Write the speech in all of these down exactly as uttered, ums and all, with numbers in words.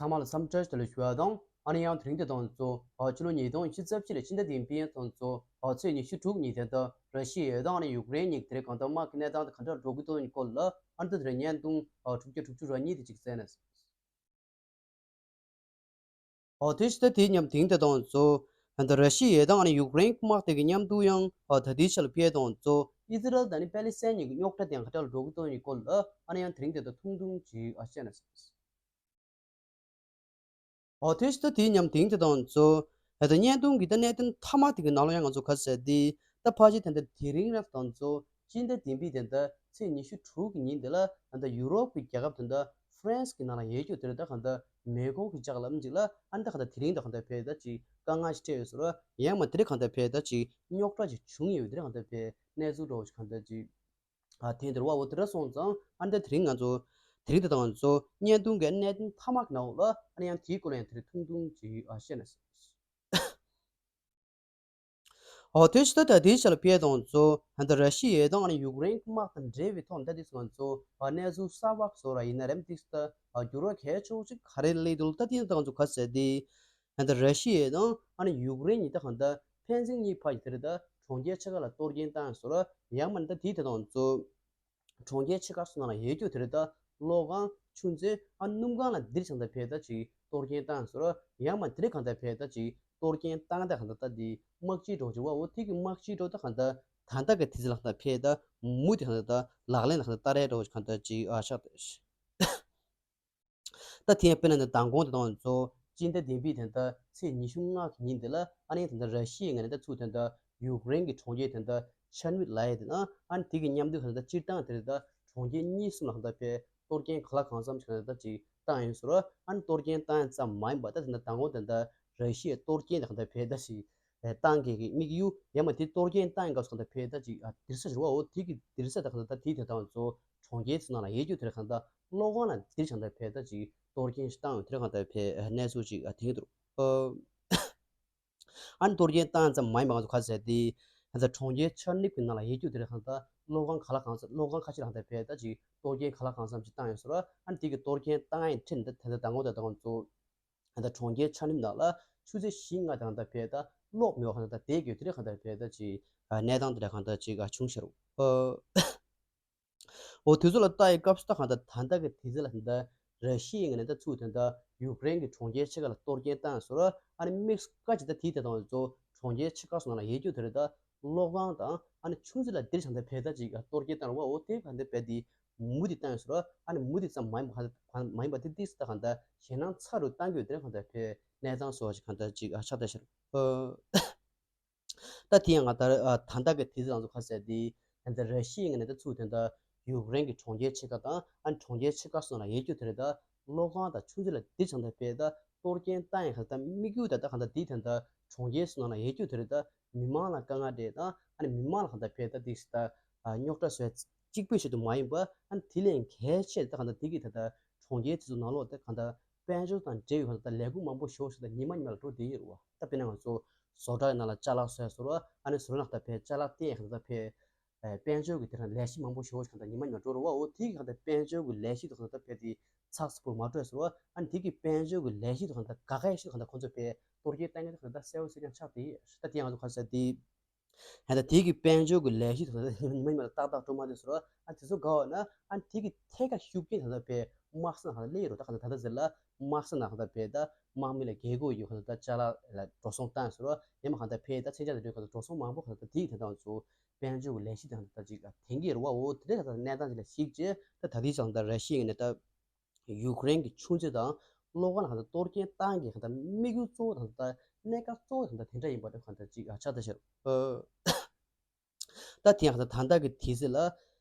ཚང་མ་ལ་འཚམས་འདྲི་བཀྲ་ཤིས་བདེ་ལེགས་ཞུ་བ་དང་། ཨ་ནི་ཡང་དེ་རིང་འདི་དང་གཙོ་ཕྱི་ལོ་ཉིས་སྟོང་ཉི་ཤུ་རྩ་བཞི་ལོའི་ཕྱི་ཟླ་འདིའི་སྤྱི་ཟླ་དང་གཙོ་ཚེས་ཉི་ཤུ་དྲུག་ཉིན་དེ་ལྟར་ར་ཤི་ཡའི་དང་ཨ་ནི་ཡུཀ་རེན་གཉིས་དེ་རིང་གང་ལྟར་དམག་གི་གནས་སྟངས་དེ་ག་འདྲ་འགྲོ་གི་འདུག་ཡིན་སྐོར་ལ། ཨ་ནི་ད་དེ་རིང་བརྙན་ཐུང་དྲུག་བརྒྱ་དྲུག་ཅུ་རེ་གཉིས་དེ་གཅིག་གསན་ན། ཨོ་དེ་ཕྱི་ཟླ་དེའི་མཉམ་དེང་དེ་དང་གཙོ་ད་ར་ཤི་ཡའི་དང་ཨ་ནི་ཡུཀ་རེན་དམག་དེ་གི་མཉམ་དུ་ཡང་ད་ལྟའི་ཆར་ལ་ཕེ་དང་གཙོ་ཨི་ཟི་རལ་དང་ཨ་ནི་པེ་ལི་སི་ཐན་གཉིས་ཀྱི་རྙོག་དྲ་དེ་ག་འདྲ་འགྲོ་གི་འདུག་ཡིན་སྐོར་ལ། ཨ་ནི་ཡང་དེ་རིང་དེ་ལྟར་ཐུང་ཐུང་ཅིག་ཨ་བཤད་ན། ཨོ་དེ་ཕྱི་ཟླ་དེའི་མཉམ་དེང་དེ་དང་གཙོ་ད་ལྟ་བརྙན་ཐུང་གི་ད་གནད་དོན་མཐའ་མ་དེ་གི་ནང་ལ་ཡང་ང་ཚོ་ག་ཟེར་དེ་ད་ཕལ་ཆེར་དེ་འདྲ་དེ་རིང་ར་དང་གཙོ་སྤྱི་ཟླ་འདི་པའི་དེ་འདྲ་ཚེས་ཉི་ཤུ་དྲུག་གི་ཉིན་དེ་ལ་ད་ལྟ་ཡུ་རོབ་ཀྱི་རྒྱལ་ཁབ་དེ་འདྲ་ཧྥ་རན་སི་གི་ནང་ལ་ཡོད་རྒྱུ་དེ་རེད། ད་གང་ལྟར་མེ་འཁོར་གྱི་ལྕགས་ལམ་ཅིག་ལ་ཨ་ནི་ད་གང་ལྟར་དེ་རིང་ད་གང་ལྟར་ཕེ་ད་ཅིག་དཀའ་ངལ་ཞིག་འཕྲད་ཡོད་ཟེར་བ། ཡང་མ་དེ་རིང་གང་ལྟར་ཕེ་ད་ཅིག་རྙོག་དྲ་ཅིག་བྱུང་ཡོད་དེ་རེད། གང་ལྟར་ཕེ་གནས་ཚུལ་འདྲ་བོ་ཞིག་གང་ལྟར་ཅིག་ཨ་ཐེངས་འདིར་བ་འོ་དེ་འདྲ་སོང་ཙང་ཨ་འདི་དེ་རིང་ང་ཚོ་དེ་རིང་དེ་དང་ང་ཚོ་བརྙན་ཐུང་གི་གནད་དོན་མཐའ་མ་གི་ནང་ལ་ཨ་ནི་ཡང་དེའི་སྐོར་ལ་ཡང་དེ་རིང་ཐུང་ཐུང་ཅིག་ཨ་བཤད་ན། ཨོ་དེ་ཕྱི་ཟླ་ད་དེའི་ཆར་ལ་ཕེ་དང་གཙོ་ད་ལྟ་ར་ཤི་ཡའི་དང་ཨ་ནི་ཡུཀ་རེན་དམག་དང་འབྲེལ་བའི་ཐོག་ད་དེ་ང་ཚོ་གནས་ཚུལ་གསར་པ་བཟོ་ར་ཡིན་ན་རེམ་ཏིག་ད་འགྱུར་བ་གལ་ཆེ་བོ་ཅིག་ག་རེ་སླེབས་འདུག་ད་དེ་ད་ང་ཚོ་ག་ཟེར་དེ་ད་ལྟ་ར་ཤི་ཡའི་དང་ཨ་ནི་ཡུཀ་རེན་གཉིས་ད་གང་ལྟར་ཕན་ཚུན་གཉིས་བར་གྱི་དེ་རེད་ད་གྲོང་ཁྱེར་ཆེ་ཁག་ལ་གཏོར་སྐྱོན་བཏང་ཟེར་ར། ཡང་མིན་ད་དེའི་དེ་དང་གཙོ་གྲོང་ཁྱེར་ཆེ་ཁག་སོགས་ནང་ལ་ཡོད་རྒྱུ་དེ་རེད་ད། གློག་ཁང་། ཆུ་མཛོད། ཨ་སྣུམ་ཁང་ལ་འདིར་བྱང་ད་ཕེ་ད་ཅིག་གཏོར་སྐྱོན་བཏང་ཟེར་ར། ཡང་མིན་དེ་རིང་གང་ལྟར་ཕེ་ད་ཅིག་གཏོར་སྐྱོན་བཏང་ད་གང་ལྟར་ད་འདི་དམག་སྤྱི་འགྲོ་བྱུང་བ་འོ་དེ་གི་དམག་སྤྱི་འགྲོ་ད་གང་ལྟར་ད་ལྟ་གི་དུས་ཚོད་ལ་གང་ལྟར་ཕེ་ད་མུ་མཐུད་གང་ལྟར་ལག་ལེན་ལ་གང་ལྟར་ལྟ་རེས་འགྲོ་གང་ལྟར་ཅིག་ཨ་ཆགས་ཏེ། ད་ཐེངས་དཔེར་ན་ནི་མདང་དགོང་དེ་དང་གཙོ་སྤྱི་ཟླ་བདུན་པའི་དེ་ད་ཚེས་ཉི་ཤུ་ལྔ་གི་ཉིན་དེ་ལ་ཨ་ནི་དེ་ད་ར་ཤི་ཡའི་ངོས་ནས་ད་ཚུར་དེ་ད་ཡུཀ་རེན་གྱི་གྲོང་ཁྱེར་དེ་ད་ཆར་མིད་ལ་ཡ་དེ་ན་ཨ་ནི་དེ་གི་མཉམ་དུ་གང་ད་སྤྱིར་བཏང་དེ་ད་གྲོང་ཁྱེར་གཉིས་གསུམ་ལ་གང་ད་ཕེ་གཏོར་སྐྱོན་ག་ལ་གང་འཚམ་ཞིག་གང་ད་ཅིག་བཏང་ཡོད་ཟེར་ར། ཨ་ནི་གཏོར་སྐྱོན་བཏང་ཡ་ཙམ་མ་ཡིན་པ་ད་དེ་ད་མདང་དགོང་དེ་ད་ར་ཤི་ཡའི་གཏོར་སྐྱོན་དེ་གང་ད་ཕེ་ད་ཞིག་བཏང་གི་གི་དམིགས་ཡུལ་ཡང་མ་དེ་གཏོར་སྐྱོན་བཏང་ཡ་སྐབས་སུ་གང་ད་ཕེ་ད་ཅིག་ཨ་དིར་ས་ཞིག་ར་བ་འོ་དེ་གི་དིར་ས་ད་གང་ད་དེ་དེ་དང་གཙོ་གྲོང་ཁྱེར་ཚོ་ནང་ལ་ཡོད་རྒྱུ་དེར་གང་ལྟར་གློག་ཁང་ལ་འདིར་བྱང་ལྟར་ཕེ་ད་ཅིག་གཏོར་སྐྱོན་ཞིག་བཏང་ཡོད་དེར་གང་ལྟར་ཕེ་གནས་ཚུལ་ཅིག་ཨ་དེང་གི་འདུག་ཨ་ནི་གཏོར་སྐྱོན་བཏང་ཙམ་མ་ཡིན་པ་ང་ཚོ་ག་ཟེར་དེ་ད་ལྟ་གྲོང་ཁྱེར་ཆར་ནུབ་ཀྱི་ནང་ལ་ཡོད་རྒྱུ་དེར་གང་ལྟར་གློག་ཁང་ག་ལ་གང་ས་གློག་ཁང་ཁ་ཤས་ལ་གང་ལྟར་ཕེ་ད་ཅིག་གཏོར་སྐྱོན་ག་ལ་གང་འཚམ་ཅིག་བཏང་ཡོད་ཟེར་བ། ཨ་ནི་དེ་གི་གཏོར་སྐྱོན་བཏང་ཡའི་ཁྲིད་ནི་ད་ད་ལྟ་ད་ངོ་ད་ད་ང་ཚོ་ད་ལྟ་གྲོང་ཁྱེར་ཆ་སྙོམས་ནང་ལ་ཆུ་ཚོད་བཞི་ལྔ་དང་ད་ཕེ་ད་གློག་མེད་པ་གང་ལྟར་དེ་གི་དེ་རེད་གང་ལྟར་ཕེ་ད་ཅིག་གནས་སྟངས་དེ་འདྲ་གང་ལྟར་ཅིག་བྱུང་ཤར། འོ་དུས་ཚོད་ལ་ལྟ་ཡི་སྐབས་སུ་ད་གང་ལྟར་ད་ལྟ་གི་དུས་ཚོད་ལ་ད་ར་ཤི་ཡའི་ངོས་ནས་ད་ཚུར་ད་ལྟ་ཡུཀ་རེན་གྱི་གྲོང་ཁྱེར་ཆེ་ཁག་ལ་གཏོར་སྐྱོན་བཏང་ཟེར་ར། ཨ་ནི་དམིགས་སུ་བཀར་ཅིག་ད་དེའི་དེ་དང་ཚོ་གྲོང་ཁྱེར་ཆེ་ཁག་སོགས་ནང་ལ་ཡོད་རྒྱུ་དེ་རེད་ད། གློག་ཁང་དང་ཨ་ནི་ཆུ་མཛོད་ལ་འདིར་བྱང་ལྟར་ཕེ་ད་ཅིག་གཏོར་སྐྱོན་བཏང་ར་བ། འོ་དེ་གང་ལྟར་ཕེ་དེ་མུ་མཐུད་བཏང་ཡོད་ཟེར་ར། ཨ་ནི་མུ་མཐུད་ཙམ་མ་ཡིན་པ་གང་ལྟར་མ་ཡིན་པ་དེ་ཏིག་ཙམ་ད་གང་ལྟར་ཞེད་སྣང་ཚ་རུ་བཏང་གི་ཡོད་དེ་གང་ལྟར་ཕེ་གནས་སྟངས་སོགས་ཅིག་གང་ལྟར་ཅིག་ཨ་ཆགས་བསྡད་ཤར། ད་དེ་ཡང་ང་ལྟར་ཨ་ད་ལྟ་གི་དུས་ཚོད་ང་ཚོ་ག་ཟེར་དེ་ད་ལྟ་ར་ཤི་ཡའི་ངོས་ནས་ད་ཚུར་ད་ལྟ་ཡུཀ་རེན་གྱི་གྲོང་ཁྱེར་ཆེ་ཁག་དང་ཨ་ནི་གྲོང་ཁྱེར་ཆེ་ཁག་སོགས་ནང་ཡོད་རྒྱུ་དེ་རེད་ད། གློག་ཁང་དང་ཆུ་མཛོད་ལ་འདིར་བྱང་ལྟར་ཕེ་ད་གཏོར་སྐྱོན་བཏང་ཡ་ག་ད་དམིགས་ཡུལ་ད་ད་གང་ལྟར་དེ་ད་ལྟ་གྲོང་ཁྱེར་སོགས་ནང་ལ་ཡོད་རྒྱུ་དེ་རེད་ད། མི་མང་ལ་དཀའ་ངལ་འཕྲད་དང་ཨ་ནི་མི་མང་ལ་གང་ལྟར་ཕེ་ད་དེ་ད་རྙོག་དྲ་བཟོས་གཅིག་པུའི་ཆེད་དུ་མ་ཡིན་པ་ཨ་ནི་དེ་ལས་གལ་ཆེ་ད་གང་ལྟར་དེ་གི་ད་ལྟ་གྲོང་ཁྱེར་དེ་ཚོ་ནང་ལོགས་ད་གང་ལྟར་དཔལ་འབྱོར་དང་འབྲེལ་བའི་གང་ལྟར་ལས་ཁུངས་མང་པོ་ཞེ་པོ་ཞིག་ད་ཉི་མ་ཉི་མ་ལ་འགྲོ་བསྡད་ཡོད་རེད་བ། ད་དཔེར་ན་ང་ཚོ་བཟོ་གྲྭ་ཡི་ནང་ལ་ཅ་ལག་བཟོས་ཟེར་བ། ཨ་ནི་བཟོ་གྲྭ་ནང་ད་ཕེ་ཅ་ལག་བསྟན་ཡ་གང་ལྟར་ཕེ་དཔལ་འབྱོར་གྱི་དེ་རང་ལས་གཞི་མང་པོ་ཞེ་པོ་ཞིག་གང་ལྟར་ཉི་མ་ཉི་མ་འགྲོ་རེད་བ། འོ་དེ་གི་གང་ལྟར་དཔལ་འབྱོར་གྱི་ལས་གཞི་དེ་གང་ལྟར་ཕེ་དེ་ཚགས་ཚུད་པོ་མ་འགྲོ་ཟེར་བ། ཨ་ནི་དེ་གི་དཔལ་འབྱོར་གྱི་ལས་གཞི་དེ་གང་ལྟར་དཀའ་ངལ་ཞིག་གང་ལྟར་ཁོང་ཚོ་ཕེ་གཏོར་སྐྱོན་བཏང་མཁན་དེ་གང་ལྟར་གསལ་པོ་གསལ་རྐྱང་ཆགས་བསྡད་ཡོད། ད་དེ་ཡང་ང་ཚོ་ག་ཟེར་དེ། ད་ལྟ་དེ་གི་དཔལ་འབྱོར་གྱི་ལས་གཞི་དེ་གང་ལྟར་ཉི་མ་ཉི་མ་ལ་ཏག་ཏག་འགྲོ་མ་བསྡད་ཟེར་བ། ཨ་དེ་ཚོ་ག་བ་ན་ཨ་དེ་གི་ཐད་ཀར་ཤུགས་རྐྱེན་ད་ལྟ་ཕེ་དམག་ས་ནང་ལ་སླེབས་ཡོད་རེད། ད་གང་ལྟར་ད་ལྟ་ཟེར་ལ་དམག་ས་ནང་གང་ལྟར་ཕེ་ད་དམག་མི་ལ་རྒྱལ་སྒོ་ཡོད་གང་ལྟར་ད་ཅ་ལག་ལ་འགྲོ་སོང་བཏང་ཟེར་བ། ཡང་མ་གང་ལྟར་ཕེ་ད་མཚོན་ཆ་དེ་འདྲའི་གང་ལྟར་འགྲོ་སོང་མང་པོ་གང་ལྟར་ད་དེ་གི་ད་ལྟ་ང་ཚོ་དཔལ་འབྱོར་གྱི་ལས་གཞི་དེ་གང་ལྟར་ད་ཅིག་ཐེན་གྱི་རེད་བ། འོ་དེ་འདྲའི་གང་ལྟར་གནས་སྟངས་དེ་ལ་གཞིགས་བྱས་ད་ད་ལྟའི་ཆར་ད་ར་ཤི་ཡའི་ངོས་ནས་ད་ཡུཀ་རེན་གྱི་ཆུ་མཛོད་དང་གློག་ཁང་ལ་གང་ལྟར་གཏོར་སྐྱོན་བཏང་གི་གང་ལྟར་དམིགས་ཡུལ་གཙོ་བོ་དང་ད་གནད་འགག་གཙོ་བོ་དང་ད་དེ་འདྲ་ཡིན་པ་དེ་གང་ལྟར་ཅིག་ཨ་ཆགས་ད་ཤར། ད་དེ་ཡང་གང་ལྟར་ད་ལྟ་གི་དུས་ཚོད་ལ་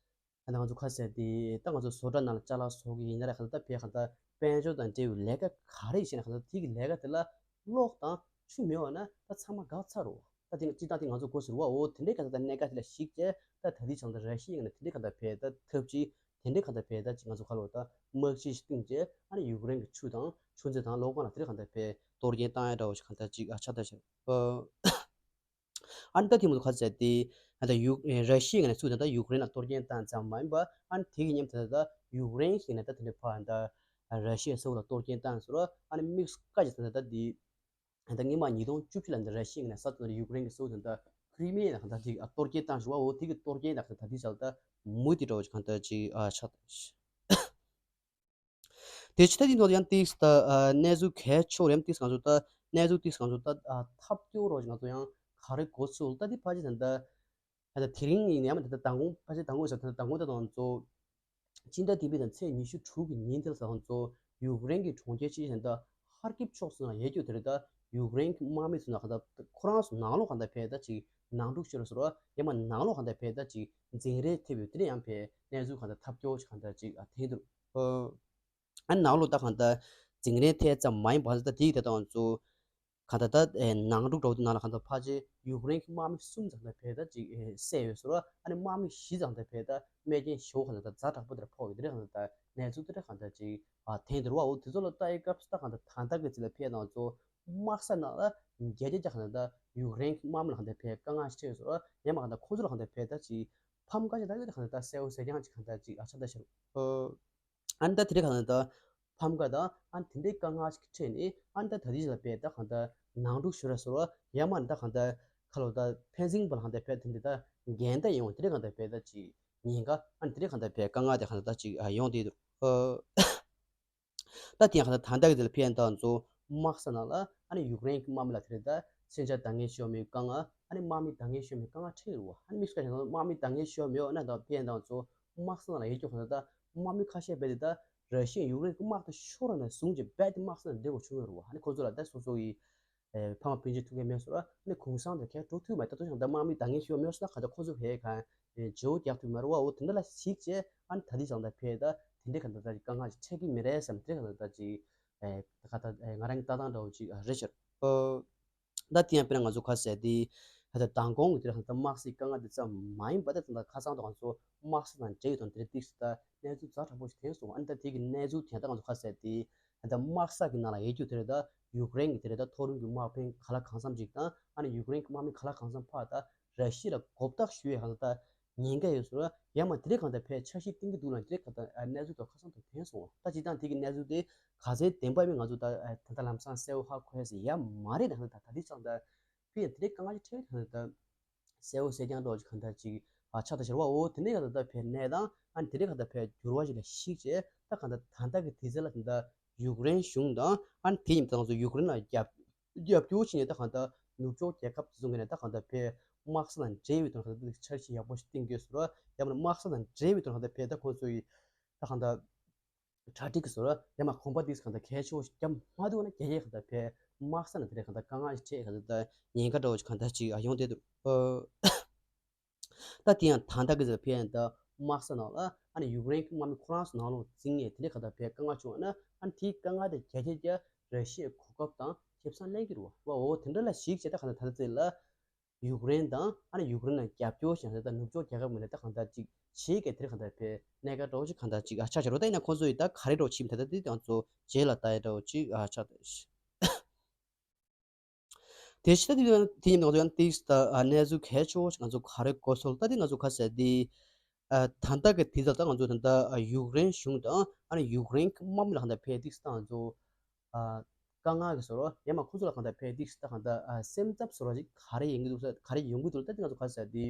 ད་ང་ཚོ་ག་ཟེར་དེ་ད་ང་ཚོ་བཟོ་གྲྭ་ནང་ལ་ཅ་ལག་བཟོ་གི་ཡིན་ན་ར་གང་ལྟར་ད་ཕེ་གང་ལྟར་དཔལ་འབྱོར་དང་འབྲེལ་བའི་ལས་ཀ་ག་རེ་བྱས་ན་གང་ལྟར་དེ་གི་ལས་ཀ་དེ་ལ་གློག་དང་ཆུ་མེད་པ་ན་ད་ཚང་མ་འགག་ཚར་རོ། ད་དེ་ནི་སྤྱིར་བཏང་དེ་ང་ཚོ་གོ་ཟེར་བ། འོ་དེ་འདྲའི་ག་ད་ད་གནད་འགག་དེ་ལ་གཞིགས་བྱས་ད་ད་ལྟའི་ཆར་ད་ར་ཤི་ཡའི་ངོས་ནས་དེ་འདྲའི་ག་ད་ཕེ་ད་ཐབས་ཇུས་དེ་འདྲའི་ག་ད་ཕེ་ད་ཅིག་ང་ཚོ་ཁ་ལོ་ད་དམག་སྤྱི་ཞིག་བཏིང་བྱས་ཨ་ནི་ཡུཀ་རེན་གྱི་ཆུ་དང་ཆུ་མཛོད་དང་གློག་ཁང་ལ་དེ་འདྲའི་ག་ད་ཕེ་གཏོར་སྐྱོན་བཏང་ཡ་འདྲ་བོ་ཞིག་ག་ད་ཅིག་ཨ་ཆགས་ད་ཤར། ཨ་ནི་ད་དེ་མོ་ག་ཟེར་དེ་ད་ཡུཀ་ར་ཤི་ཡའི་ངོས་ནས་ཚུར་ད་ད་ཡུཀ་རེན་ལ་གཏོར་སྐྱོན་བཏང་ཙམ་མ་ཡིན་པ་ཨ་ནི་དེ་གི་མཉམ་དུ་ད་ད་ཡུཀ་རེན་ཞིག་ནས་ད་དེ་འདྲའི་ཕ་ད་ ར་ཤི་ཡའི་ས་ཁུལ་ལ་གཏོར་སྐྱོན་བཏང་ཟེར་བ། ཨ་ནི་དམིགས་བཀའ་ཅི་ཟེར་ན་ད་འདི། ད་སྔོན་མ་ཉིས་སྟོང་བཅུ་བཞི་ལ་འདི་ར་ཤི་ཡ་ནས་ས་ཐོག་ནས་ཡུཀ་རེན་གྱི་ས་ཁུལ་དེ་ད་ཁི་རི་མི་ཡ་ལ་ད་ཅིག་གཏོར་སྐྱོན་བཏང་ཞུ་བ། འོ་དེ་གི་གཏོར་སྐྱོན་ད་ད་དེ་ཆ་ལ་ད་མུ་མཐུད་འགྲོ་བ་ཅིག་གང་ལྟར་ཅིག་ཨ་ཆགས། དེ་ཕྱི་ད་དེ་ནང་ཡང་ཏིག་ད་ཨ་གནས་ཚུལ་གལ་ཆེ་བ་རེད། ཏིག་ང་ཚོ་ད་གནས་ཚུལ་ཏིག་ང་ཚོ་ད་ཨ་ཐབས་སྐྱོ་རོགས་ང་ཚོ་ཡང་ག་རེ་གོ་ཚུལ་ད་དེ་ཕ་ཅི་ད་ད་ད་དེ་རིང་ཡིན་ཡང་མ་ད་ད་དང་གོང་ཕ་ཅི་དང་གོང་ཟེར་ད་དང་གོང་ད་དང་ཚོ་སྤྱི་ཟླ་འདི་པའི་ད་ཚེས་ཉི་ཤུ་དྲུག་གི་ཉིན་དེ་ལ་ད་དང་ཚོ་ཡུཀ་རེན་གྱི་གྲོང་ཁྱེར་ཆེ་ཤོས་ད་ཧར་ཀིབ་ཕྱོགས་སུ་ཡོད་རྒྱུ་དེ་རེད། ད་ཡུཀ་རེན་གྱི་དམག་མི་ཚོ་ན་ག་ད་ཁོ་རང་ཚོ་ནང་ལོགས་ག་ད་ཕེ་ད་ཅིག་ནང་འཁྲུག་ཤོར་ཟེར་བ་ཡང་མ་ནང་ལོགས་ག་ད་ཕེ་ད་ཅིག་འཛིང་རེས་ཐེབས་ཡོད། དེ་ནས་ཡང་ཕེ་གནས་ཚུལ་ག་ད་ཐབས་སྐྱོ་ཞིག་ག་ད་ཅིག་ཨ་ཐེངས་དུ། ཨ་ནང་ལོགས་ད་གང་ལྟར་འཛིང་རེས་ཐེབས་ཙམ་མ་ཡིན་པར་ད་དེའི་ཐད་དང་ཚོ་གང་ལྟར་ད་ཨེ་ནང་འཁྲུག་འགྲོ་དུས་ནང་ལ་གང་ལྟར་ཕལ་ཆེར་ཡུཀ་རེན་གྱི་དམག་མི་གསུམ་ཙམ་ད་ཕེ་ད་ཅིག་ཨེ་བསད་ཡོད་ཟེར་བ། ཨ་ནི་དམག་མི་བཞི་ཙམ་ད་ཕེ་ད་རྨས་སྐྱོན་ཞེ་པོ་གང་ལྟར་ཛ་དྲག་པོ་དེར་ཕོག་ཡོད། དེ་འདྲ་གང་ལྟར་ད་གནས་ཚུལ་དེ་འདྲ་གང་ལྟར་ཅིག་ཨ་ཐེངས་དེར་བ། འོ་དེ་ཚོ་ལ་ལྟ་ཡི་སྐབས་སུ་ད་གང་ལྟར་ད་ལྟ་གི་ཚེ་ལ་ཕེ་ནང་ཚོ་དམག་ས་ནང་ལ་བརྒྱ་ཆ་བརྒྱ་གང་ལྟར་ད་ཡུཀ་རེན་གྱི་དམག་མི་ལ་གང་ལྟར་ཕེ་དཀའ་ངལ་ཞིག་འཕྲད་ཡོད་ཟེར་བ། ཡང་མ་གང་ལྟར་ཁོ་ཚོ་ལ་གང་ལྟར་ཕེ་ད་ཅིག་ཕམ་ཁ་ཞིག་ད་ཡོད། ད་གང་ལྟར་ད་གསལ་བོ་གསལ་རྐྱང་ཅིག་གང་ལྟར་ཅིག་ཨ་ཆ་ད་ཤར། ཨ་ནི་ད་དེ་རིང་གང་ལྟར་ཕམ་ཁ་དང་ཨ་ནི་དེ་འདྲའི་དཀའ་ངལ་ཞིག་འཕྲད་ནས་ཨ་ནི་ད་ད་ལྟའི་ཆ་ལ་དཔེ་ད་གང་ལྟར་ནང་འཁྲུག་ཤོར་བ་ཟེར་བ། ཡང་མ་ནི་ད་གང་ལྟར་ཁ་ལོ་ད་ཕན་ཚུན་བར་ལ་གང་ལྟར་དཔེ་དེ་འདྲའི་ད་འགལ་ཟླ་ཡོང་བ་དེ་འདྲའི་གང་ལྟར་དཔེ་ད་ཅིག་ཉེན་ཁ། ཨ་ནི་དེ་འདྲའི་གང་ལྟར་དཔེ་དཀའ་ངལ་དེ་གང་ལྟར་ད་ཅིག་ཡོང་བསྡད་འདུག་ད་དེ་ཡང་གང་ལྟར་ད་ལྟ་གི་དེ་ལ་ཕན་ད་ཚོ་དམག་ས་ནང་ལ་ཨ་ནི་ཡུཀ་རེན་གྱི་དམག་མི་ལ་དེ་རེད་ད་མཚོན་ཆ་འདང་ངེས་ཤོར་མེད་དཀའ་ངལ། ཨ་ནི་དམག་མི་འདང་ངེས་ཤོར་མེད་དཀའ་ངལ་འཕྲད་ཡོད་རེད་བ། ཨ་ནི་དམིགས་བསལ་གང་ལྟར་དམག་མི་འདང་ངེས་ཤོར་མེད་འོ་ན་ད་ཕན་ད་ཚོ། དམག་ས་ནང་ལ་ཡོད་རྒྱུ་གང་ལྟར་ད་དམག་མི་ཁ་ཤས་རྦད་དེ་ད་ར་ཤི་ཡ་ཡུཀ་རེན་གྱི་དམག་དང་ཤོར་ནས་བཟུང་རྗེས་རྦད་དེ་དམག་ས་ནང་འདྲེས་དགོས་བྱུང་ཡོད་རེད་བ། ཨ་ནི་ཁོ་ཚོ་ལ་ད་སོ་སོ་ཡི་ཨེ་ཕ་མ་སྤུན་མཆེད་ཐུག་མཁན་མེད་སོང་ར། ཨ་ནི་གུང་སེང་དེ་གས་འགྲོ་ཐུབ་མེད། ད་དུང་ཀྱང་ད་དམག་མི་འདང་ངེས་ཤོར་མེད་སོང་ན་གང་ལྟར་ཁོ་ཚོ་ཕེ་གང་ཨེ་བརྗེ་བོ་རྒྱག་ཐུབ་མ་རེད་བ། འོ་དེ་འདྲ་ལ་གཞིགས་རྗེས་ཨ་ནི་ད་ལྟའི་ཆ་ལ་ཕེ་ད་དེ་འདྲའི་གང་ལྟར་ད་དཀའ་ངལ་ཞིག་འཕྲད་ཀྱི་མི་རེད་བསམ། དེ་གང་ལྟར་ད་ཅིག་ཨེ་ད་ག་ད་ཨེ་ང་རང་གི་ལྟ་སྟངས་འདྲ་བོ་ཅིག་རེད་ཤག་ཨོ། ད་དེ་ཡང་དཔེར་ན་ང་ཚོ་ཁ་གསལ་དེ་ད་ལྟ་མདང་དགོང་གི་དེ་རིང་ད་དམག་སའི་དཀའ་ངལ་དེ་ཙམ་མ་ཡིན་པ། ད་ད་ལྟ་ཁ་སང་དུ་ང་ཚོ་དམག་ས་དང་འབྲེལ་ཡོད་དང་དེ་རིང་ཏིག་སི་ད་གནས་ཚུལ་ཛ་དྲག་པོ་ཞིག་ཐོན་སོང་། ཨ་ནི་ད་དེ་གི་གནས་ཚུལ་དེ་ད་ང་ཚོ་ཁ་གསལ་དེ་ད་ལྟ་དམག་ས་གི་ནང་ལ་ཡོད་རྒྱུ་དེ་རེད། ད་ཡུཀ་རེན་གི་དེ་རེད། ད་མཐོ་རིམ་གྱི་དམག་དཔོན་ག་ལ་གང་འཚམ་ཅིག་དང་ཨ་ནི་ཡུཀ་རེན་གི་དམག་མི་ག་ལ་གང་འཚམ་ཕར་ད་ར་ཤི་ཡ་ལ་མགོ་བཏགས་ཞུ་ཡས་གང་ལྟར་ད་ཉེན་ཁ་ཡོད་ཟེར་བ། ཡང་མ་དེ་རིང་གང་ལྟར་ཕར་འཆར་གཞི་བཏིང་གི་འདུག་ལ་དེ་རིང་གང་ལྟར་ཨ་གནས་ཚུལ་དེ་ཁ་སང་དུ་ཐོན་སོང་བ། ད་སྤྱིར་བཏང་དེ་གི་གནས་ཚུལ་དེ་ག་ཚད་བདེན་པ་མིན་ང་ཚོ་ད་ཨ་ད་ལྟ་ལམ་སང་གསལ་བོ་ཧ་གོ་ཡས་ཡ་མ་རེད། ད་ད་ད་དེ་ཙང་ད་ཕར་ཡང་དེ་རིང་དཀའ་ངལ་ཅིག་འཕྲད་ད་ད་གསལ་བོ་གསལ་རྐྱང་འདྲ་བོ་ཅིག་གང་ལྟར་ཅིག་ཨ་ཆགས་ད་ཤར་བ། འོ་དེ་ནས་གང་ལྟར་ད་ཕར་གནས་སྟངས་ཨ་ནི་དེ་རིང་གང་ལྟར་ཕར་འགྱུར་བ་ཞིག་ལ་གཞིགས་བྱས་ད་གང་ལྟར་ད་ལྟ་གི་དུས་ཚོད་ལ་ད་ལྟ་ཡུཀ་རེན་གཞུང་དང་ཨ་ནི་དེ་ཡིན་ད་ང་ཚོ་ཡུཀ་རེན་ལ་རྒྱབ་རྒྱབ་སྐྱོར་བྱེད་མཁན་ད་གང་ལྟར་ནུབ་ཕྱོགས་རྒྱལ་ཁབ་དེ་ཚོ་གི་ནས་ད་གང་ལྟར་ཕར་དམག་ས་དང་འབྲེལ་བའི་དོན་གང་ལྟར་འཆར་གཞི་ཡག་པོ་ཞིག་བཏིང་དགོས་ཟེར་བ། ཡང་མིན་དམག་ས་དང་འབྲེལ་བའི་དོན་གང་ལྟར་ཕར་ད་ཁོང་ཚོ་ཡི་ད་གང་ལྟར་གྲ་སྒྲིག་གི་ཟེར་བ། ཡང་མིན་གོམ་པ་ཏིག་སི་གང་ལྟར་གལ་ཆེ་བོ་ཞིག་རྒྱབ་མ་བསྡད་ན་རྒྱ་སྐྱེད་གང་ལྟར་ཕར་དམག་ས་ནང་དེ་འདྲ་གང་ལྟར་དཀའ་ངལ་ཞིག་འཕྲད། གང་ལྟར་ད་ཉེན་ཁ་འདྲ་བོ་ཞིག་གང་ལྟར་ཅིག་ཡོང་བསྡད་འདུག་ད་དེ་ཡང་ད་ལྟ་གི་ཟེར་བ་ཕར་ཡང་ད་དམག་ས་ནང་ལ་ཨ་ནི་ཡུཀ་རེན་གྱི་དམག་མི་ཁོ་རང་ཚོ་ནང་ལོགས་འཛིང་ངེས་དེ་འདྲ་གང་ལྟར་ཕར་དཀའ་ངལ་བྱུང་བ་ན་ཨ་ནི་དེའི་དཀའ་ངལ་དེ་རྒྱ་སྐྱེད་རྒྱ་ར་ཤི་ཡའི་གོ་སྐབས་དང་ཁེ་བཟང་ལེན་གྱི་རེད་བ། འོ་དེ་འདྲ་ལ་གཞིགས་བྱས་ད་གང་ལྟར་ད་ལྟ་ཚེ་ལ་ཡུཀ་རེན་དང་ཨ་ནི་ཡུཀ་རེན་ལ་རྒྱབ་སྐྱོར་བྱས་ད་ལྟ་ནུབ་ཕྱོགས་རྒྱལ་ཁབ་མི་ལ་ད་གང་ལྟར་ཅིག་བྱེད་ཀྱི་དེ་གང་ལྟར་ཕར་གནད་འགག་འདྲ་བོ་ཅིག་གང་ལྟར་ཅིག་ཨ་ཆགས་ཀྱི་རེད། ད་ཡིན་ན་ཁོང་ཚོ་ཡིས་ད་ག་རེ་འདྲ་བོ་བྱེད་མིན་ད་ལྟ་དེ་ང་ཚོ་རྗེས་ལ་ལྟ་ཡ་འདྲ་བོ་ཅིག་ཨ་ཆགས་ད། དེ་ཕྱི་ད་དེ་དེ་ཡིན་ང་ཚོ་ཡང་ཏིག་སི་ད་ཨ་གནས་ཚུལ་གལ་ཆེ་བོ་ཞིག་ང་ཚོ་ག་རེ་གོ་སོང་ད་དེ་ང་ཚོ་ཁ་གསལ་དེ་ཨ་ད་ལྟ་གི་དུས་ཚོད་ད་ང་ཚོ་ད་ལྟ་ཨ་ཡུཀ་རེན་གཞུང་དང་ཨ་ནི་ཡུཀ་རེན་གྱི་དམག་མི་ལ་གང་ལྟར་ཕར་ཏིག་སི་ད་ང་ཚོ་ཨ་དཀའ་ངལ་གྱི་བཟོ་འདྲ་ཡང་མིན་ཁོ་ཚོ་ལ་གང་ལྟར་ཕར་ཏིག་སི་ད་གང་ལྟར་ཨ་སེམས་འཚབ་བཟོ་འདྲ་ཅིག་ག་རེ་ཡོང་གི་འདུག་ས་ག་རེ་ཡོང་གི་འདུག་ད་དེ་ང་ཚོ་ག་རེ་ཟེར་དེ།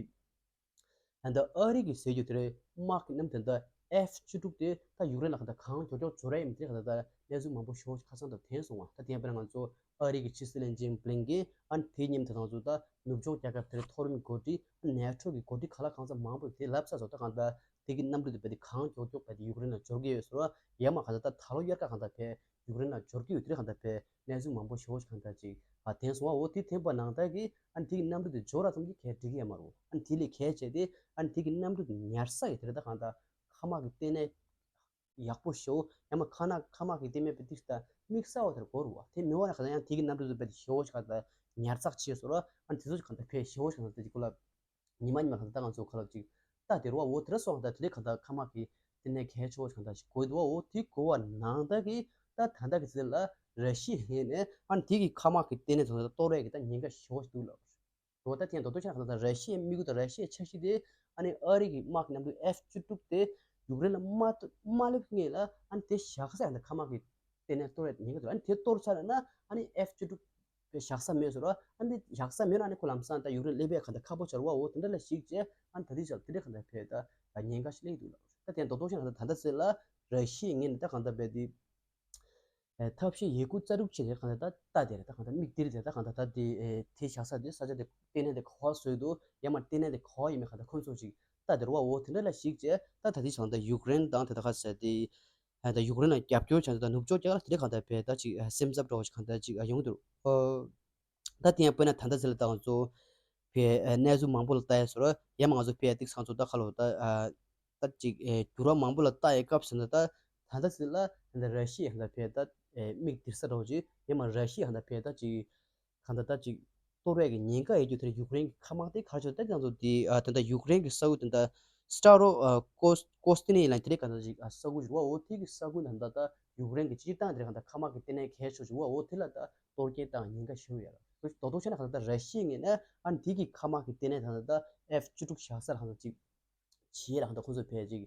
ད་ལྟ་ཨ་རི་གི་ཟེར་རྒྱུ་དེ་རེད། དམག་གི་གནམ་དེ་ད་ཨེཕ་བཅུ་དྲུག་དེ་ད་ཡུཀ་རེན་ལ་གང་ལྟར་གང་མགྱོགས་མགྱོགས་འབྱོར་ཡ་ཡིན་དེ་གང་ལྟར་ད་གནས་ཚུལ་མང་པོ་ཞེ་པོ་ཁ་སང་དུ་ཐོན་སོང་བ། ད་དེ་ཡང་དཔེར་ན་ང་ཚོ་ཨ་རི་གི་ཕྱི་སྲིད་བློན་ཆེན་བྷི་ལིན་ཀེན་ཨ་ནི་དེའི་མཉམ་དུ་ང་ཚོ་ད་ནུབ་ཕྱོགས་རྒྱལ་ཁབ་དེ་རེད། མཐོ་རིམ་འགོ་ཁྲིད་ཨ་ནི་ནེ་ཊོ་གི་འགོ་ཁྲིད་ག་ལ་གང་འཚམ་མང་པོ་དེ་ལབ་ཚར་སོང་། ད་གང་ལྟར་དེ་གི་གནམ་གྲུ་དེ་རྦད་དེ་གང་མགྱོགས་མགྱོགས་རྦད་དེ་ཡུཀ་རེན་ལ་འབྱོར་གྱི་ཡོད་ཟེར་བ། ཡང་མིན་གང་ལྟར་ད་ད་ལོ་དབྱར་ཁ་གང་ལྟར་ཕར་ཡུཀ་རེན་ལ་འབྱོར་གྱི་ཡོད་དེ་རེད། གང་ལྟར་ཕར་གནས་ཚུལ་མང་པོ་ཞེ་པོ་ཞིག་གང་ལྟར་ཅིག་ཨ་ཐོན་སོང་བ། འོ་དེ་ཐོན་པ་ནང་ལྟར་གྱི་ཨ་ནི་དེ་གི་གནམ་གྲུ་དེ་འབྱོར་ར་ཙམ་གྱིས་གལ་འགྲིག་གི་ཡོད་མ་རེད། ཨ་ནི་དེ་ལས་གལ་ཆེ་དེ་ཨ་ནི་དེ་གི་གནམ་གྲུ་དེ་ཉར་ས་ཡི་དེ་རེད། ད་གང་ལྟར་མཁའ་དམག་གི་ལྟེ་གནས་ཡག་པོ་ཞེ་པོ་ཡང་མིན་མཁའ་ན་མཁའ་དམག་གི་ལྟེ་གནས་དཔེ་ཏིག་ད་དམིགས་བསལ་བ་དེར་དགོས་རེད་བ། དེ་མེད་བ་ན་གང་ལྟར་ཡང་དེ་གི་གནམ་གྲུ་དེ་དཔེ་ཞེ་པོ་ཞིག་གང་ལྟར་ཉར་ཚགས་བྱས་སོང་ར། ཨ་ནི་དེ་ཚོ་ཞིག་གང་ལྟར་ཕར་ཞེ་པོ་ཞིག་གང་ལྟར་དེ་གི་སྐོར་ལ། ཉི་མ་ཉི་མ་ལ་ད་ང་ཚོ་ཁ་ལོ་ཅིག་ལྟ་དེ་རུ་བ། འོ་དེ་ར་སོང་ད་དེ་ལས་ག་ད་མཁའ་དམག་གི་ལྟེ་གནས་གལ་ཆེ་བོ་ཞིག་ག་ད་ཞིག་དགོས་འདུག་བ། འོ་དེ་དགོས་བ་ནང་ད་གི་ད་ད་ད་གི་ཚེ་ལ་ར་ཤི་ཡའི་ངོས་ནས་ཨ་ནི་དེ་གི་མཁའ་དམག་གི་ལྟེ་གནས་ཚོ་ད་གཏོར་ཡས་གི་ད་ཉེན་ཁ་ཞེ་བོ་ཞིག་འདུག་ལབ། འོ་ད་དེ་མདོར་བསྡུས་ཆ་ཁ་ད་ད་ར་ཤི་ཡའི་དམིགས་ཡུལ་ད་ར་ཤི་ཡའི་འཆར་གཞི་དེ་ཨ་ནི་ཨ་རི་གི་དམག་གི་གནམ་གྲུ་ཨེཕ་བཅུ་དྲུག་དེ་ ཡུཀ་རེན་ལ་མ་གཏོགས་མ་སླེབས་སྔོན་ལ་ཨ་ནི་དེ་བཞག་ས་ཡང་ད་མཁའ་དམག་གི་ལྟེ་གནས་གཏོར་ཡ་ཉེན་ཁ་འདུག་ཨ་ནི་དེ་གཏོར་ཚར་ན་ཨ་ནི་ཨེཕ་བཅུ་དྲུག་བཞག་ས་མེད་ཟེར་རོ། ཨ་ནི་བཞག་ས་མེད་ན་ཨ་ནི་ཁོ་ལམ་སང་ད་ཡུཀ་རེན་སླེབས་ཡ་གང་ལྟར་ཁག་པོ་ཆགས་རེད་བ། འོ་དེ་འདྲ་ལ་གཞིགས་བྱས་ཨ་ནི་ད་ལྟའི་ཆར་དེ་འདྲ་གང་ལྟར་བས་ད་ཉེན་ཁ་ཞིག་སླེབས་འདུག་ལ། ད་དེ་རྡོག་རྡོག་ཤ་ན་ད་ད་ལྟ་ཟེར་ལ་ར་ཤི་ཡའི་ངོས་ནས་ད་གང་ལྟར་བས་དེ་ཐབས་ཤེས་ཡོད་རྒུ་རྩལ་སྤྲུགས་བྱས་ཏེ་གང་ལྟར་ད་ལྟ་དེ་རེད། ད་གང་ལྟར་དམིགས་དེ་རེད། ད་གང་ལྟར་ད་དེ་དེ་བཞག་ས་དེ་ས་ཆ་དེ་ལྟེ་གནས་དེ་ག་བ་བཟོས་འདུག་ཡང་མ་ལྟེ་གནས་དེ་ག་བ་ཡིན་མིན་གང་ལྟར་ཁོང་ཚོ་ཅིག་ད་དེ་རེད་བ། འོ་དེ་འདྲ་ལ་གཞིགས་བྱས་ད་ད་ལྟའི་ཆར་ད་ཡུཀ་རེན་དང་དེ་ད་ག་ཟེར་དེ་ད་ཡུཀ་རེན་ལ་རྒྱབ་སྐྱོར་བྱས་ཏེ་ད་ནུབ་ཕྱོགས་རྒྱལ་ཁབ་དེ་འདྲ་གང་ལྟར་བས་ད་ཅིག་སེམས་འཚབ་འདྲ་བོ་ཞིག་གང་ལྟར་ཅིག་ཡོང་གི་འདུག་ད་དེ་ཡང་དཔེར་ན་ད་ལྟ་ཟེར་ལ་ད་ང་ཚོ་བས་གནས་ཚུལ་མང་པོ་ལ་ལྟ་ཡ་ཟེར་རོ། ཡང་མ་ང་ཚོ་བས་ཏིག་ཚང་ཚོ་ད་ཁ་ལོ་ད་ད་ཅིག་འགྱུར་བ་མང་པོ་ལ་ལྟ་ཡའི་སྐབས་ཟེར་ན་ད་ད་ལྟ་ཟེར་ལ་ད་ར་ཤི་ཡ་གང་ལྟར་བས་ད་མིག་སྟེར་ས་འདྲ་བོ་ཅིག་ཡང་མ་ར་ཤི་ཡ་གང་ལྟར་བས་ད་ཅིག་གང་ལྟར་ད་ཅིག་གཏོར་བའི་གི་ཉེན་ཁ་ཡོད་རྒྱུ་དེ་ཡུཀ་རེན་གྱི་མཁའ་དམག་དེ་ག་རེ་ཆོག་ད་ང་ཚོ་དེ་ད་ལྟ་ཡུཀ་རེན་གྱི་ས་ཁུལ་དེ་ད་སི་ཏྲ་རོ་ཀོས་ཀོས་ཏི་ནི་ལ་དེ་རེད་གང་ལྟར་ཅིག་ས་ཁུལ་ཞིག་རེད་བ། འོ་དེ་གི་ས་ཁུལ་ད་ད་ད་ཡུཀ་རེན་གྱི་སྤྱིར་བཏང་དེ་རེད་གང་ལྟར་མཁའ་དམག་གི་ལྟེ་གནས་གལ་ཆེ་ཞིག་རེད་བ། འོ་དེ་ལ་ད་གཏོར་སྐྱོན་བཏང་ཉེན་ཁ་ཞེ་པོ་ཡོད་རེད། རྡོག་རྡོག་ཆ་ན་གང་ལྟར་ད་ར་ཤི་ཡའི་ངོས་ནས་ཨ་ནི་དེ་གི་མཁའ་དམག་གི་ལྟེ་གནས་ད་ད་ད་ཨེཕ་བཅུ་དྲུག་བཞག་ས་ལ་གང་ལྟར་ཅིག་བྱེད་ཡས་ལ་གང་ལྟར་ཁོང་ཚོས་བས་ཅིག་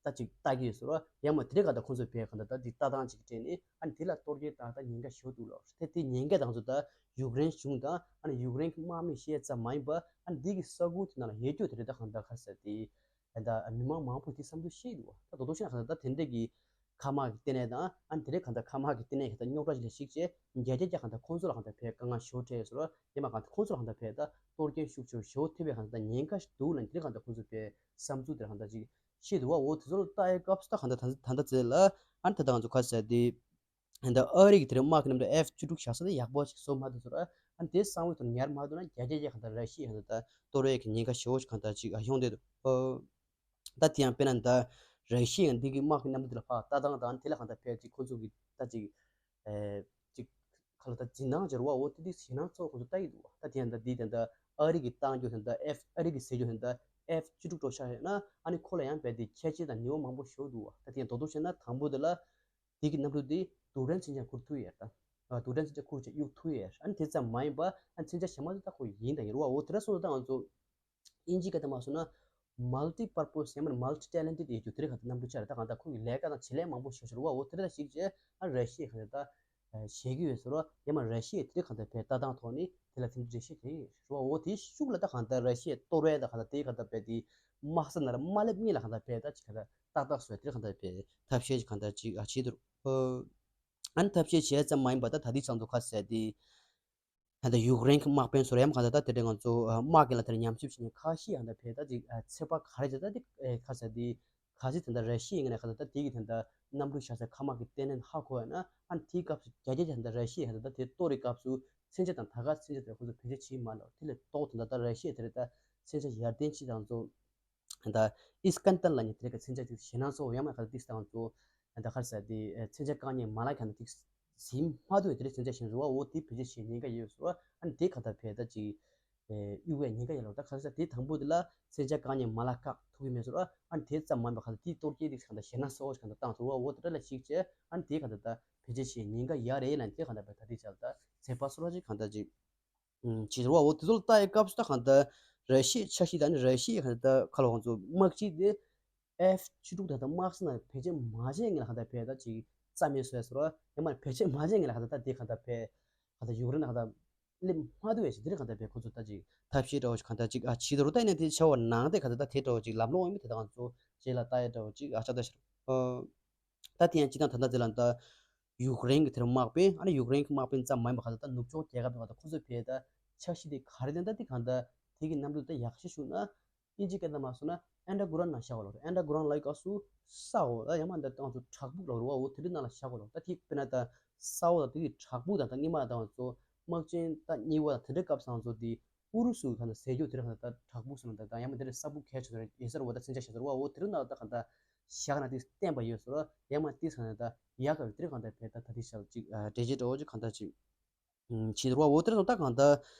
ད་ཅིག་ལྟ་གི་ཡོད་ཟེར་བ། ཡང་མ་དེ་རེད་གང་ལྟར་ཁོང་ཚོས་བས་གང་ལྟར་ད་འདི་ལྟ་སྟངས་ཅིག་སྤྲད་ནས་ཨ་ནི་དེ་ལ་གཏོར་སྐྱོན་བཏང་ད་ཉེན་ཁ་ཞེ་པོ་འདུག་ལ། དེ་དེ་ཉེན་ཁ་དང་ཚོ་ད་ཡུཀ་རེན་གཞུང་དང་ཨ་ནི་ཡུཀ་རེན་གྱི་དམག་མི་ཤེས་ཙམ་མ་ཡིན་པ་ཨ་ནི་འདི་གི་ས་ཁུལ་དེ་ནང་ལ་ཡོད་རྒྱུ་དེ་རེད། ད་གང་ལྟར་ག་རེ་ཟེར་དེ་ད་མི་མང་མང་པོས་དེ་བསམ་ཚུལ་བཤད་འདུག་ད་རྡོག་རྡོག་བཤད་ན་གང་ལྟར་ད་དེ་འདྲས་ཀྱི་མཁའ་དམག་གི་ལྟེ་གནས་དང་ཨ་ནི་དེ་རེད་གང་ལྟར་མཁའ་དམག་གི་ལྟེ་གནས་གང་ལྟར་རྙོག་དྲ་ཅིག་ལ་གཞིགས་བྱས་བརྒྱ་ཆ་བརྒྱ་གང་ལྟར་ཁོང་ཚོ་ལ་གང་ལྟར་བས་དཀའ་ངལ་ཞེ་པོ་འཕྲད་ཟེར་བ། ཡང་མ་གང་ལྟར་ཁོང་ཚོ་ལ་གང་ལྟར་བས་ད་གཏོར་སྐྱོན་ཤུགས་ཆེ་ཞེ་པོ་ཐེབས་པའི་གང་ལྟར་ཉེན་ཁ་ཞིག་འདུག་ལ་འདི་རེད་གང་ལྟར་ཁོང་ཚོ་བས་བསམ་ཚུལ་དེ་ར་གང་ལྟར་ཅིག་བཤད་འདུག་བ། འོ་དེ་ཚོ་ལ་ལྟ་ཡའི་སྐབས་སུ་ད་གང་ལྟར་ད་ད་ལྟ་ཚེ་ལ་ཨ་ནི་ད་ལྟ་ང་ཚོ་ག་རེ་ཟེར་དེ་ད་ལྟ་ཨ་རི་གི་དེ་རིང་དམག་གི་གནམ་གྲུ་ཨེཕ་བཅུ་དྲུག་བཞག་ས་དེ་ཡག་པོ་ཞིག་བཟོ་མ་ཐུབ་ཚོར་ཨ་ནི་དེ་གསང་བའི་ཐོག་ཉར་མ་ཐུབ་ན་བརྒྱ་ཆ་བརྒྱ་གང་ལྟར་ར་ཤི་ཡ་གང་ལྟར་གཏོར་བའི་གི་ཉེན་ཁ་ཞེ་པོ་ཞིག་གང་ལྟར་ཅིག་ཡོང་བསྡད་འདུག་ད་དེ་ཡང་དཔེར་ན་ད་ར་ཤི་ཡ་འདི་གི་དམག་གི་གནམ་གྲུ་དེ་ལ་ཕར་ལྟ་སྟངས་དང་དེ་ལ་གང་ལྟར་ཕལ་ཅིག་ཁོ་ཚོ་གི་ད་ཅིག་ཅིག་ཁ་ལ་ད་འཛིན་སྟངས་སྦྱར་བ་འོ་དེ་དེ་ཞེད་སྣང་ཚོར་ཁོ་ཚོ་ལྟ་ཡི་འདུག་ད་དེ་ཡང་ད་འདི་དེ་ད་ཨ་རི་གི་བཏང་རྒྱུ་དེ་ད་ཨེཕ་ཨ་རི་གི་ཟེར་རྒྱུ་དེ་ད་ཨེཕ་བཅུ་དྲུག་སྤྲོ་ཤ་ཡོད་ན་ཨ་ནི་ཁོ་ལ་ཡང་རྦད་དེ་ཁྱད་ཆོས་དང་ནུས་པ་མང་པོ་ཞིག་འདུག་ད་དེ་ཡང་རྡོག་རྡོག་བཤད་ན་དང་པོ་དེ་ལ་དེ་གི་གནམ་གྲུ་དེ་རྡུལ་ཕྲན་མཚོན་ཆ་འཁུར་ཐུབ་ཡོད་ད། རྡུལ་ཕྲན་མཚོན་ཆ་འཁུར་བྱས་གཡུག་ཐུབ་ཡོད། ཨ་ནི་དེ་ཙམ་མ་ཡིན་པ་ཨ་ནི་མཚོན་ཆ་གཞན་མ་ཚོ་ད་ཁོ་ཡིན་ད་ཡིན་རུ་བ། འོ་དེ་འདྲ་སོང་ཙང་ད་ང་ཚོ་དབྱིན་ཇིའི་སྐད་དུ་མ་སོང་ན་multi purpose ཡང་མིན་multi talented ཡོད་རྒྱུ་དེ་རིགས་གང་ལྟར་གནམ་གྲུ་ཆགས་རེད། ད་གང་ལྟར་ཁོ་གི་ལས་ཀ་དང་བྱེད་ལས་མང་པོ་ཞིག་ཡོད་རེད་བ། འོ་དེ་རིགས་ལ་གཞིགས་བྱས་ཨ་ར་ཤི་ཡ་གང་ལྟར་ད་བྱེད་ཀྱི་ཡོད་ཟེར་བ། ཡང་མ་ར་ཤི་ཡ་དེ་རིགས་གང་ལྟར་བས་ལྟ་སྟངས་ཐོག་ནས་དེ་ལ་དེ་འདྲ་འགྲེལ་བཤད་བྱེད་ཀྱི་ཡོད་རེད་བ། འོ་དེའི་ཤུགས་ལ་ད་གང་ལྟར་ར་ཤི་ཡ་གཏོར་བས་ད་གང་ལྟར་དེ་གང་ལྟར་བས་དེ་དམག་ས་ནང་ལ་མ་སླེབས་སྔོན་ལ་གང་ལྟར་བས་ད་ཅིག་གང་ལྟར་ཏག་ཏག་བཟོས་དེ་རིགས་གང་ལྟར་བས་ཐབས་ཤེས་ཅིག་གང་ལྟར་ཅིག་ཨ་བྱེད་འདུག་ཨ་ནི་ཐབས་ཤེས་བྱས་ཙམ་མ་ཡིན་པ་ད་ད་ལྟའི་ཚང་དུ་ཁ་གསལ་དེ། ད་ལྟ་ཡུཀ་རེན་གྱི་དམག་དཔོན་ཚོར་ཡང་གང་ལྟར་ད་དེ་འདྲའི་ང་ཚོ་དམག་གི་ལ་དེར་ཉམས་ཞིབ་བྱེད་མཁན་ཁ་ཤས་ཡང་ད་བས་ད་ཅིག་ཚོད་དཔག་ག་རེ་བྱས་ད་དེ་ཁ་ས་དེ་ག་ཚོད་དེ་འདྲ་ར་ཤི་ཡའི་ངོས་ནས་གང་ལྟར་ད་དེ་གི་དེ་འདྲ་གནམ་གྲུ་བཞག་སའི་མཁའ་དམག་གི་ལྟེ་གནས་ཧ་གོ་ཡ་ན་ཨ་ནི་དེའི་སྐབས་སུ་བརྒྱ་ཆ་བརྒྱ་དེ་འདྲ་ར་ཤི་ཡའི་གང་ལྟར་ད་དེ་གཏོར་བའི་སྐབས་སུ་མཚོན་ཆ་དང་ད་ག་མཚོན་ཆ་དེ་ཁོ་ཚོ་བེད་སྤྱོད་བྱེད་མ་ལོ། དེ་ལས་ཏོག་དེ་འདྲ་ད་ར་ཤི་ཡ་དེ་རེད་ད་མཚོན་ཆ་ཡར་ལྡན་ཅིག་དང་ཚོ། ད་ཨིས་ཀན་ཏར་ལབ་མཁན་དེ་རིགས་ཀྱི་མཚོན་ཆ་དེ་ཞེད་སྣང་ཚོར་ཡང་མ་ག་ཏིག་སྟངས་ཚོ་ད་ག་རེ་ཟེར་དེ་མཚོན་ཆ་བཀག་ཉར་མ་ལག་གང་ལ་ཏིག་ཟིན་མ་ཐུབ་པའི་དེ་རིགས་མཚོན་ཆ་ཞིག་རེད་བ། འོ་དེ་བེད་སྤྱོད་བྱེད་ཉེན་ཁ་ཡོད་ཟེར་བ། ཨ་ནི་དེ་ག་ད་བས་ད་ཅིག་གཡུག་པའི་ཉེན་ཁ་ཡོད་ལ། ད་ག་རེ་ཟེར་དེ་དང་པོ་དེ་ལ་མཚོན་ཆ་བཀག་ཉར་མ་ལག་བཀག་ཐུབ་ཀྱི་མེད་ཟེར་བ། ཨ་ནི་དེ་ཙམ་མ་ཡིན་པ་ག་ད་དེ་གཏོར་སྐྱོན་དེ་ག་ད་ཞེད་སྣང་ཚོར་ག་ད་བཏང་ཟེར་བ། འོ་དེ་འདྲ་ལ་གཞིགས་བྱས་ཨ་ནི་དེ་ག་ད་ད་བེད་སྤྱོད་བྱེད་ཉེན་ཁ་ཡོད་རེད་ལ། དེ་ག་ད་བས་ད་དེ་ཆ་ལ་ད་ཚོད་དཔག་སོ་ར་ཅིག་ག་ད་ཅིག་ཅིག་རེད་བ། འོ་དེ་ཚོ་ལ་ལྟ་ཡའི་སྐབས་སུ་ད་གང་ལྟར་ར་ཤི་ཡའི་འཆར་གཞི་དང་ནི་ར་ཤི་ཡའི་གང་ལྟར་ཁ་ལོ་ཁོང་ཚོ་དམག་སྤྱི་དེ་ཨེཕ་བཅུ་དྲུག་ད་ལྟ་དམག་ས་ནང་བེད་སྤྱོད་མ་བྱས་ངེས་ལ་གང་ལྟར་བས་ད་ཅིག་རྩ་མེད་བཟོས་ཟེར་བ། ཡང་མ་བེད་སྤྱོད་མ་བྱས་ངེས་ལ་གང་ལྟར་ད་དེ་གང་ལྟར་བས་གང་ལྟར་ཡུཀ་རེན་གང་ལྟར་སླེབས་མ་ཐུབ་ཡ་ཞིག་དེ་རིགས་གང་ལྟར་བས་ཁོང་ཚོ་ད་ཅིག་ཐབས་ཤེས་འདྲ་བོ་ཞིག་གང་ལྟར་ཅིག་ཨ་བྱེད་དོ་རུ་ད་ཡིན་ན་དེ་བྱ་བ་ནང་དེ་གང་ལྟར་ད་དེ་འདྲ་བོ་ཅིག་ལམ་ལྷོང་ཡོང་མིན་དེ་ད་ང་ཚོ་རྗེས་ལ་ལྟ་ཡ་འདྲ་བོ་ཅིག་ཨ་ཆགས་ད་ཤར། ད་དེ་ཡང་སྤྱི་བཏང་ད་ལྟ་ཚེ་ལ་ད་ཡུཀ་རེན་གྱི་དེར་དམག་དཔོན་ཨ་ནི་ཡུཀ་རེན་གྱི་དམག་དཔོན་ཙམ་མ་ཡིན་པ་ག་ད་ད་ནུབ་ཕྱོགས་རྒྱལ་ཁབ་ཀྱི་ཁོ་ཚོ་བས་ད་འཆར་གཞི་དེ་ག་རེ་དེ་ད་ད་གང་ད་དེ་གི་གནམ་གྲུ་ད་ཡག་ཤོས་ཞུ་ན་དབྱིན་ཇི་སྐད་ད་མ་སོང་ན་ཨན་ཌར་གྷ་རའུན་ཌི་ནང་བཞག་གོ་ལོ། ཨན་ཌར་གྷ་རའུན་ཌི་ལབ་སྐབས་སུ་ས་འོག་ད་ཡང་མ་འདི་ཏང་ཚོ་བྲག་ཕུག་ལ་རུ་བ་འོ་དེ་རིགས་ནང་ལ་བཞག་གོ་ལོ། ད་དེ་དཔེར་ན་ད་ས་འོག་ད་དེ་གི་བྲག་ཕུག་དང་ད་སྔོན་མ་ཏང་ཚོ་དམག་ཆེན་ད་གཉིས་པ་དང་དེ་འདྲའི་སྐབས་སང་ཚོ་དེ་ཨུ་རུ་སུ་གང་ལྟར་ཟས་རྒྱུ་དེ་རིང་གང་ལྟར་བྲག་ཕུག་སོང་ལ་ད་ཡང་མ་དེ་རིང་ས་ཕུག་གལ་ཆེ་ཚོ་རེད་ཡིན་ས་རུ་བ་ད་མཚོན་ཆ་ཞེ་ཚོ་རུ་བ་འོ་དེ་རིང་ནང་ད་གང་ལྟར་བཞག་ན་དེ་བརྟན་པ་ཡོད་ཟེར་རོ། ཡང་མ་དེ་གང་ལྟར་ཡག་ག་དེ་རིང་གང་ལྟར་བས་ད་ད་དེ་ཞག་ཅིག་འབྲེལ་བྱེད་འགྲོ་ཅིག་གང་ལྟར་ཅིག་བྱེད་རུ་བ་འོ་དེ་རིང་ད་གང་ལྟར་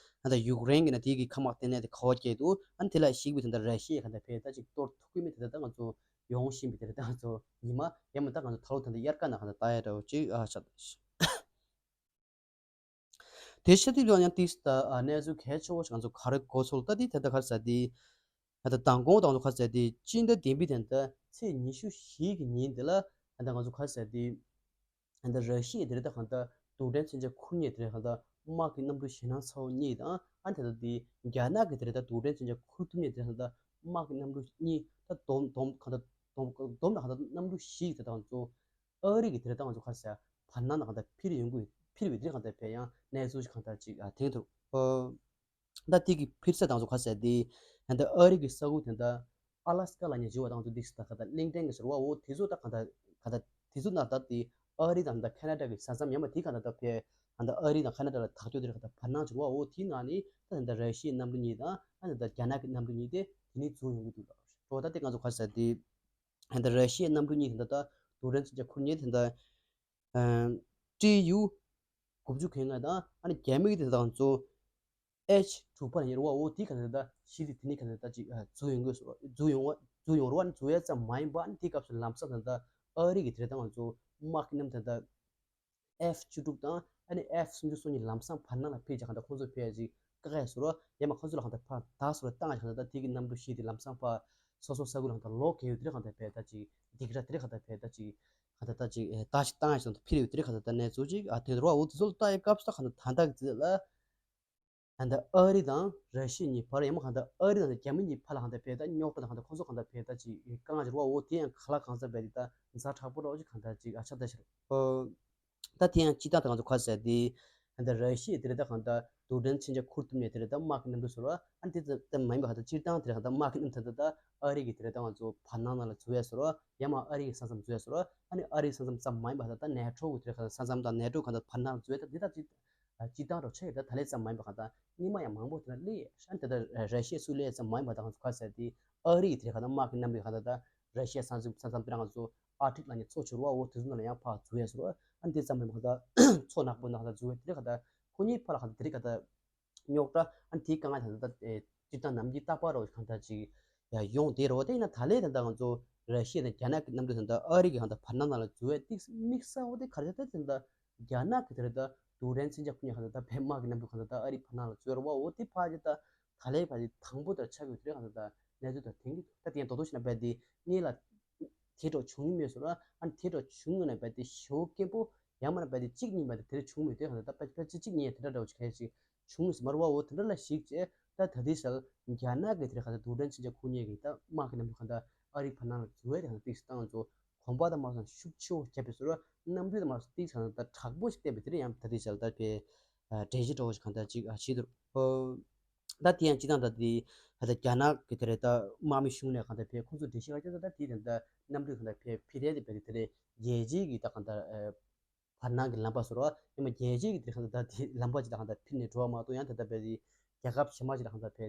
ད་ཡུཀ་རེན་གི་ན་དེ་གི་མཁའ་དམག་ལྟེ་གནས་དེ་ག་བ་སྐྱེལ་འདུག་ཨ་ནི་དེ་ལ་གཞིགས་པའི་ད་ལྟ་ར་ཤི་ཡ་གང་ལྟར་བས་ད་ཅིག་གཏོར་ཐུབ་ཀྱི་མེད་དེ་ད་ང་ཚོ་ཡོང་བཞིན་པའི་དེ་རིང་ད་ང་ཚོ་ཉི་མ་ཡང་མ་ད་ང་ཚོ་ད་ལོ་ད་ལྟ་དབྱར་ཁ་ན་གང་ལྟར་ལྟ་ཡ་འདྲ་བོ་ཅིག་ཨ་ཆགས། དེ་ཤ་དུས་ལ་ཡང་ཏིས་ད་གནས་ཚུལ་གལ་ཆེ་བོ་ཞིག་ང་ཚོ་ག་རེ་གོ་ཚོད་ད་དེ་ད་ད་ག་རེ་ཟ་དེ་ད་ད་མདང་དགོང་དང་ཚོ་ག་རེ་ཟ་དེ་ཅི་འདྲ་བདེན་པའི་དེ་ད་ ཚེས་ཉི་ཤུ་བཞི་གི་ཉིན་དེ་ལ་ད་ལྟ་ང་ཚོ་ག་རེ་ཟེར་དེ། ད་ལྟ་ར་ཤི་ཡ་དེ་རེད། ད་གང་ལྟར་རྡུལ་ཕྲན་མཚོན་ཆ་ཁུར་མཁན་དེ་རེད། གང་ལྟར་དམག་གི་གནམ་གྲུ་ཞེད་སྣང་ཚ་བོ་གཉིས་དང་། ཨ་ནི་ད་ལྟ་དེ་རྒྱ་ནག་གི་དེ་རེད། ད་རྡུལ་ཕྲན་མཚོན་ཆ་ཁུར་ཐུབ་མཁན་དེ་རེད། གང་ལྟར་དམག་གི་གནམ་གྲུ་གཉིས་ད་བསྡོམས་བསྡོམས་གང་ལྟར་བསྡོམས་བསྡོམས་ན་གང་ལྟར་གནམ་གྲུ་བཞི་ཡིས་ད་ལྟ་ང་ཚོ་ཨ་རི་གི་དེ་རེད། ད་ང་ཚོ་ག་རེ་ཟེར། བར་སྣང་ལ་གང་ལྟར་འཕུར་ཡོང་གི་འཕུར་བའི་དེ་རེད། གང་ལྟར་བས་ཡང་གནས་ཚུལ་ཞིག་གང་ལྟར་ཅིག་ཨ་ཐེངས་ཐུབ། ཨ། ད་དེ་གི་འཕུར་ས་དང་ཚོ་ག་ཟེར་དེ། ད་ལྟ་ཨ་རི་གི་ས་ཁུལ་དེ་འདྲ་ཨ་ལ་སི་ཀ་ལ་ཉེ་བྱུང་བ་དང་ཚོ་འདུག་སེ་ད་ག་ད་གླིང་ཕྲན་གི་ཟེར་བ་འོ་དེ་ཚོ་ད་ག་ད་ག་ད་དེ་ཚོ་ན་ད་དེ་ཨ་རི་དང་ད་ཁ་ན་ཌ་གི་ས་མཚམས་ཡང་མ་དེ་ག་ད་ད་ཕེ་ད་ཨ་རི་དང་ཁ་ན་ཌ་ལ་ཐག་གཅོད་དེ་རེད། ག་ད་བར་སྣང་བྱུང་བ་འོ་དེའི་ནང་ནས་ད་ད་ར་ཤི་ཡའི་གནམ་གྲུ་གཉིས་དང་ཨ་ད་རྒྱ་ནག་གི་གནམ་གྲུ་གཉིས་དེ་དེ་ནས་འཛུལ་ཡོང་གི་འདུག་ལ། འོ་ད་དེ་ག་ཚོ་ག་ཟེར་དེ་ད་ར་ཤི་ཡའི་གནམ་གྲུ་གཉིས་དེ་ད་ད་རྡུལ་ཕྲན་མཚོན་ཆ་ཁུར་མཁན་དེ་ད་ཀྲི་ཡུ་དགུ་བཅུ་གོ་ལྔ་དང་ཨ་ནི་རྒྱ་མི་གི་དེ་དང་ཚོ་ཨེཆ་དྲུག་པ་ལ་ཡིན་རུ་བ་འོ་དེ་ག་ནས་ད་ཞི་ལི་དེ་ནས་ག་ནས་ད་ཅིག་འཛུལ་ཡོང་དགོས་སོ། འཛུལ་ཡོང་བ་འཛུལ་ཡོང་རུ་བ་ནི་འཛུལ་ཡ་ཙམ་མ་ཡིན་པ། ཨ་ནི་དེ་སྐབས་སུ་ལམ་སང་ད་ད་ཨ་རི་གི་དེ་རེད། ད་ང་ཚོ་དམག་གི་གནམ་ད་ད་ཨེཕ་བཅུ་དྲུག་དང་ཨ་ནི་ཨེཕ་སུམ་ཅུ་སོ་གཉིས་ལམ་སང་བར་སྣང་ལ་ཕེབས་ཀྱི་ག་ད་ཁོང་ཚོ་ཕེབས་ཅིག་བཀག་ཡ་སོ་རུ་ཡ་མ་ཁོང་ཚོ་ལ་ག་ད་ཕར་ད་སོ་རུ་བཏང་ཡ་ག་ད་ད་དེ་གི་གནམ་གྲུ་བཞི་དེ་ལམ་སང་ཕར་སོ་སོ་ས་ཁུལ་ལ་ག་ད་ལོག་གི་ཡོད། དེ་རེད། ག་ད་ཕེབས་ད་ཅིག་སྡིགས་ར་དེ་རེད། ག་ད་ཕེབས་ད་ཅིག་ག་ད་ད་ཅིག་ད་ཅིག་བཏང་ཡ་ཅིག་ཕེབས་ཡོད། དེ་རེད། ག་ད་ད་གནས་ཚུལ་ཅིག་ཨ་དེ་རུ་བ་འོ་དེ་ཚོ་ལ་ལྟ་ཡའི་སྐབས་སུ་ད་ག་ད་ད་ད་གི་ཚེ་ལ། ད་ལྟ་ཨ་རི་དང་ར་ཤི་ཡ་གཉིས་བར་ཡང་མ་གང་ལྟར་ཨ་རི་དང་རྒྱ་མི་གཉིས་བར་ལ་གང་ལྟར་ཕེབས་ད་རྙོག་དྲ་དང་གང་ལྟར་ཁོང་ཚོ་གང་ལྟར་ཕེབས་ད་ཅིག་དཀའ་ངལ་ཅིག་རེད་བ། འོ་དེ་ཡང་ག་ལ་གང་ས་བས་དེ་ད་ཛ་དྲག་པོ་རོགས་ཅིག་གང་ལྟར་ཅིག་ཨ་ཆགས་ད་ཤར། ཨོ། ད་དེ་ཡང་སྤྱི་བཏང་ད་གང་ཚོ་ཁ་ཟེར་དེ། ད་ལྟ་ར་ཤི་ཡ་དེ་རེད། ད་གང་ལྟར་རྡུལ་ཕྲན་མཚོན་ཆ་ཁུར་ཐུབ་ནས་དེ་རེད། ད་དམག་གི་གནམ་གྲུ་ཟེར་བ་ཨ་ནི་དེ་ད་མ་ཡིན་པ་གང་ལྟར་སྤྱིར་བཏང་དེ་རེད། གང་ལྟར་དམག་གི་གནམ་ད་ད་ད་ཨ་རི་གི་དེ་རེད། ད་ང་ཚོ་བར་སྣང་ནང་ལ་འཛུལ་ཡ་ཟེར་བ་ཡང་མ་ཨ་རི་གི་ས་མཚམས་འཛུལ་ཡ་ཟེར་བ་ཨ་ནི་ཨ་རི་གི་ས་མཚམས་ཙམ་མ་ཡིན་པ་གང་ལྟར་ད་ནེ་ཊོ་གི་དེ་རེད། གང་ལྟར་ས་མཚམས་དང་ནེ་ཊོ་གང་ལྟར་བར་སྣང་ལ་འཛུལ་ཡ་ད་དེ་ད་ཅིག་སྤྱིར་བཏང་རོ་ཆེ་ད་ད་ལས་ཙམ་མ་ཡིན་པ་གང་ལྟར་རྙིང་མ་ཡང་མང་པོ་དེ་ལ་སླེབས་ཡས་ཤ་དེ་ལྟར་ར་ཤི་ཡ་སུ་སླེབས་ཙམ་མ་ཡིན་པ་དང་ཁ་ཟེར་དེ་ཨ་རི་ཡི་དེ་གང་ལྟར་དམག་གི་གནམ་གྲུ་གང་ལྟར་ད་ར་ཤི་ཡ་ས་མཚམས་ས་མཚམས་དེ་རང་ཚོ་ཨར་ཊིག་ལ་ནི་མཚོ་བྱུར་བ་འོ་དེ་ཚོ་ནང་ལ་ཡང་ཕར་འཛུལ་ཡས་སོ། ཨ་ནི་དེ་ཙམ་མ་ཡིན་པ་གང་ལྟར་མཚོ་ནག་པོ་ནང་ལ་འཛུལ་བས་དེ་གང་ལྟར་ཁོ་གཉིས་བར་ལ་གང་ལྟར་དེ་རིགས་གང་ལྟར་རྙོག་དྲ་ཨ་ནི་དེའི་དཀའ་ངལ་གང་ལྟར་ད་སྤྱིར་བཏང་ནམ་རྒྱུན་རྟག་པར་རོ་གང་ལྟར་ཅིག་ཡ་ཡོང་དེ་རོ། དེ་ཡིན་ན་ད་ལས་ད་ལྟ་ང་ཚོ་ར་ཤི་ཡ་དང་རྒྱ་ནག་གི་གནམ་གྲུ་ད་ལྟ་ཨ་རི་གི་གང་ལྟར་བར་སྣང་ནང་ལ་འཛུལ་བས་ཏིག་དམིགས་བསལ་བོ་དེ་ག་རེ་ད་ད་ལྟ། རྒྱ་ནག་གི་དེ་རེད། ད་རྡུལ་ཕྲན་མཚོན་ཆ་ཁུར་མཁན་གང་ལྟར་ད་བས་དམག་གི་གནམ་གྲུ་གང་ལྟར་ད་ཨ་རི་བར་སྣང་ལ་འཛུལ་བ་འོ་དེ་ཕར་ཅིག་ད་ད་ལས་ཕར་ཅིག་དང་པོ་དེར་ཆགས་ཡོད་དེ་རེད། གང་ལྟར་ད་གནས་ཚུལ་དེ་དེང་གི་ད་དེ་ཡང་རྡོག་རྡོག་བྱས་ན་བས་དེ་གཉིས་ལ་དེ་འདྲ་བྱུང་མེད་སོ་ར། ཨ་ནི་དེ་འདྲ་བྱུང་ཡོད་ན་བས་དེ་ཞེ་པོ་སྐྱེན་པོ་ཡང་མིན་ན་བས་དེ་གཅིག་གཉིས་མ་དེ་དེ་འདྲ་བྱུང་མེད་དེ་གང་ལྟར་ད་ཕལ་ཆེར་གཅིག་གཉིས་དེ་འདྲ་འདྲ་བོ་ཅིག་གལ་ཆེ་བྱུང་ཟེར་མ་རེད་བ། འོ་དེ་འདྲ་ལ་གཞིགས་བྱས་ད་ད་ལྟའི་ཆར་རྒྱ་ནག་གི་དེ་རེད། གང་ལྟར་རྡུལ་ཕྲན་མཚོན་ཆ་ཁུར་མཁན་གྱི་ད་དམག་གི་གནམ་གྲུ་གང་ལྟར་ཨ་རི་བར་སྣང་ལ་འཛུལ་བས་དེ་གང་ལྟར་ཏིག་ཙམ་ད་ང་ཚོ་གོམ་པ་དང་མ་སོང་ཤུགས་ཆེ་བོ་བརྒྱབ་པའི་བཟོ་འདྲ། གནམ་གྲུ་དང་མ་སོང་ཏིག་ཙམ་ད་དྲག་པོ་ཞིག་བསྟན་པའི་དེ་རེད། ཡང་ད་ལྟའི་ཆར་ད་ཕེ་འགྲེལ་བཤད་འདྲ་བོ་ཞིག་གང་ལྟར་ཅིག་བྱེད་འདུག་ད་དེ་ཡང་སྤྱིར་བཏང་ད་དེ་ད་ལྟ་རྒྱ་ནག་གི་དེ་རེད། ད་དམག་མི་གཞུང་ནས་གང་ལྟར་ཕེ་ཁོང་ཚོ་འགྲེལ་བཤད་ག་རེ་བྱས་ད་ད་དེ་དེ་ད་གནམ་གྲུ་གང་ལྟར་ཕེ་ཕི་རེ་དེ་བས་དེ་རེད། རྒྱལ་སྤྱིའི་གི་ད་གང་ལྟར་བར་སྣང་གི་ལམ་པ་ཟེར་བ་ཡང་མ་རྒྱལ་སྤྱིའི་གི་དེ་གང་ལྟར་ད་དེ་ལམ་པ་ཅིག་ད་གང་ལྟར་ཕིར་ནས་འགྲོ་བ་མ་གཏོགས་ཡང་དེ་ལྟ་བས་དེ་རྒྱལ་ཁབ་གཞན་མ་ཅིག་ད་གང་ལྟར་ཕེ་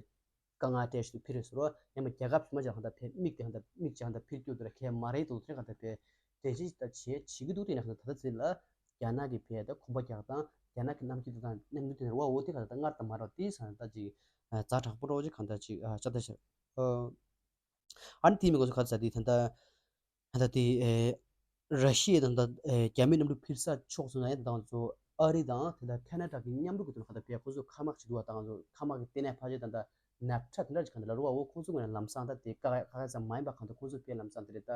དཀའ་ངལ་འཕྲད་བཞིན་དུ་ཕིར་རེད་ཟེར་བ་ཡང་མ་རྒྱལ་ཁབ་གཞན་མ་ཅིག་ད་གང་ལྟར་ཕེ་མིག་དེ་གང་ལྟར་མིག་ཅིག་གང་ལྟར་ཕིར་རྒྱུ་དེ་ལ་གལ་མ་རེད་དོ། དེ་གང་ལྟར་ཕེ་འགྲེལ་བཤད་ཅིག་ད་བྱེད་བྱེད་ཀྱི་འདུག་དེ་ཡིན་ན་གང་ལྟར་ད་ལྟ་ཚེ་ལ་རྒྱ་ནག་གི་ཕེ་ད་གོམ་པ་རྒྱག་སྟངས་རྒྱ་ནག་གི་གནམ་གྲུ་དང་གནམ་གྲུ་དེ་རེད་བ། འོ་དེ་གང་ལྟར་སྔར་དང་མ་འདྲ་བ་དེ་ས་ད་ཅིག་ཛ་དྲག་པོ་རོགས་ཅིག་གང་ལྟར་ཅིག་ཆགས་ད་ཤར། ཨ་ནི་དེ་མིན་ང་ཚོ་ག་རེ་ཟེར་དེ་ད་ལྟ་ད་ལྟ་དེ་ཨེ་ར་ཤི་ཡ་དང་ད་ཨེ་རྒྱ་མིའི་གནམ་གྲུ་འཕུར་ས་ཕྱོགས་སུ་ན་ཡང་ད་ང་ཚོ་ཨ་རི་དང་དེ་ད་ཁ་ན་ཌ་གི་མཉམ་རུབ་ཀྱི་དོན་ག་ད་ཕེ་ཁོ་ཚོ་མཁའ་དམག་བྱེད་འདུག་བ། ད་ང་ཚོ་མཁའ་དམག་གི་ལྟེ་གནས་ཕལ་ཆེར་ད་ད་ནབ་ཁྲ་དེ་འདྲ་ཅིག་ག་ད་ལ་རུ་བ། འོ་ཁོ་ཚོ་ངོས་ནས་ལམ་སང་ད་དེ་ཀ་ཀ་ཀ་ཙམ་མ་ཡིན་པ་གང་ད་ཁོ་ཚོ་ཕེ་ལམ་སང་དེ་རེད། ད་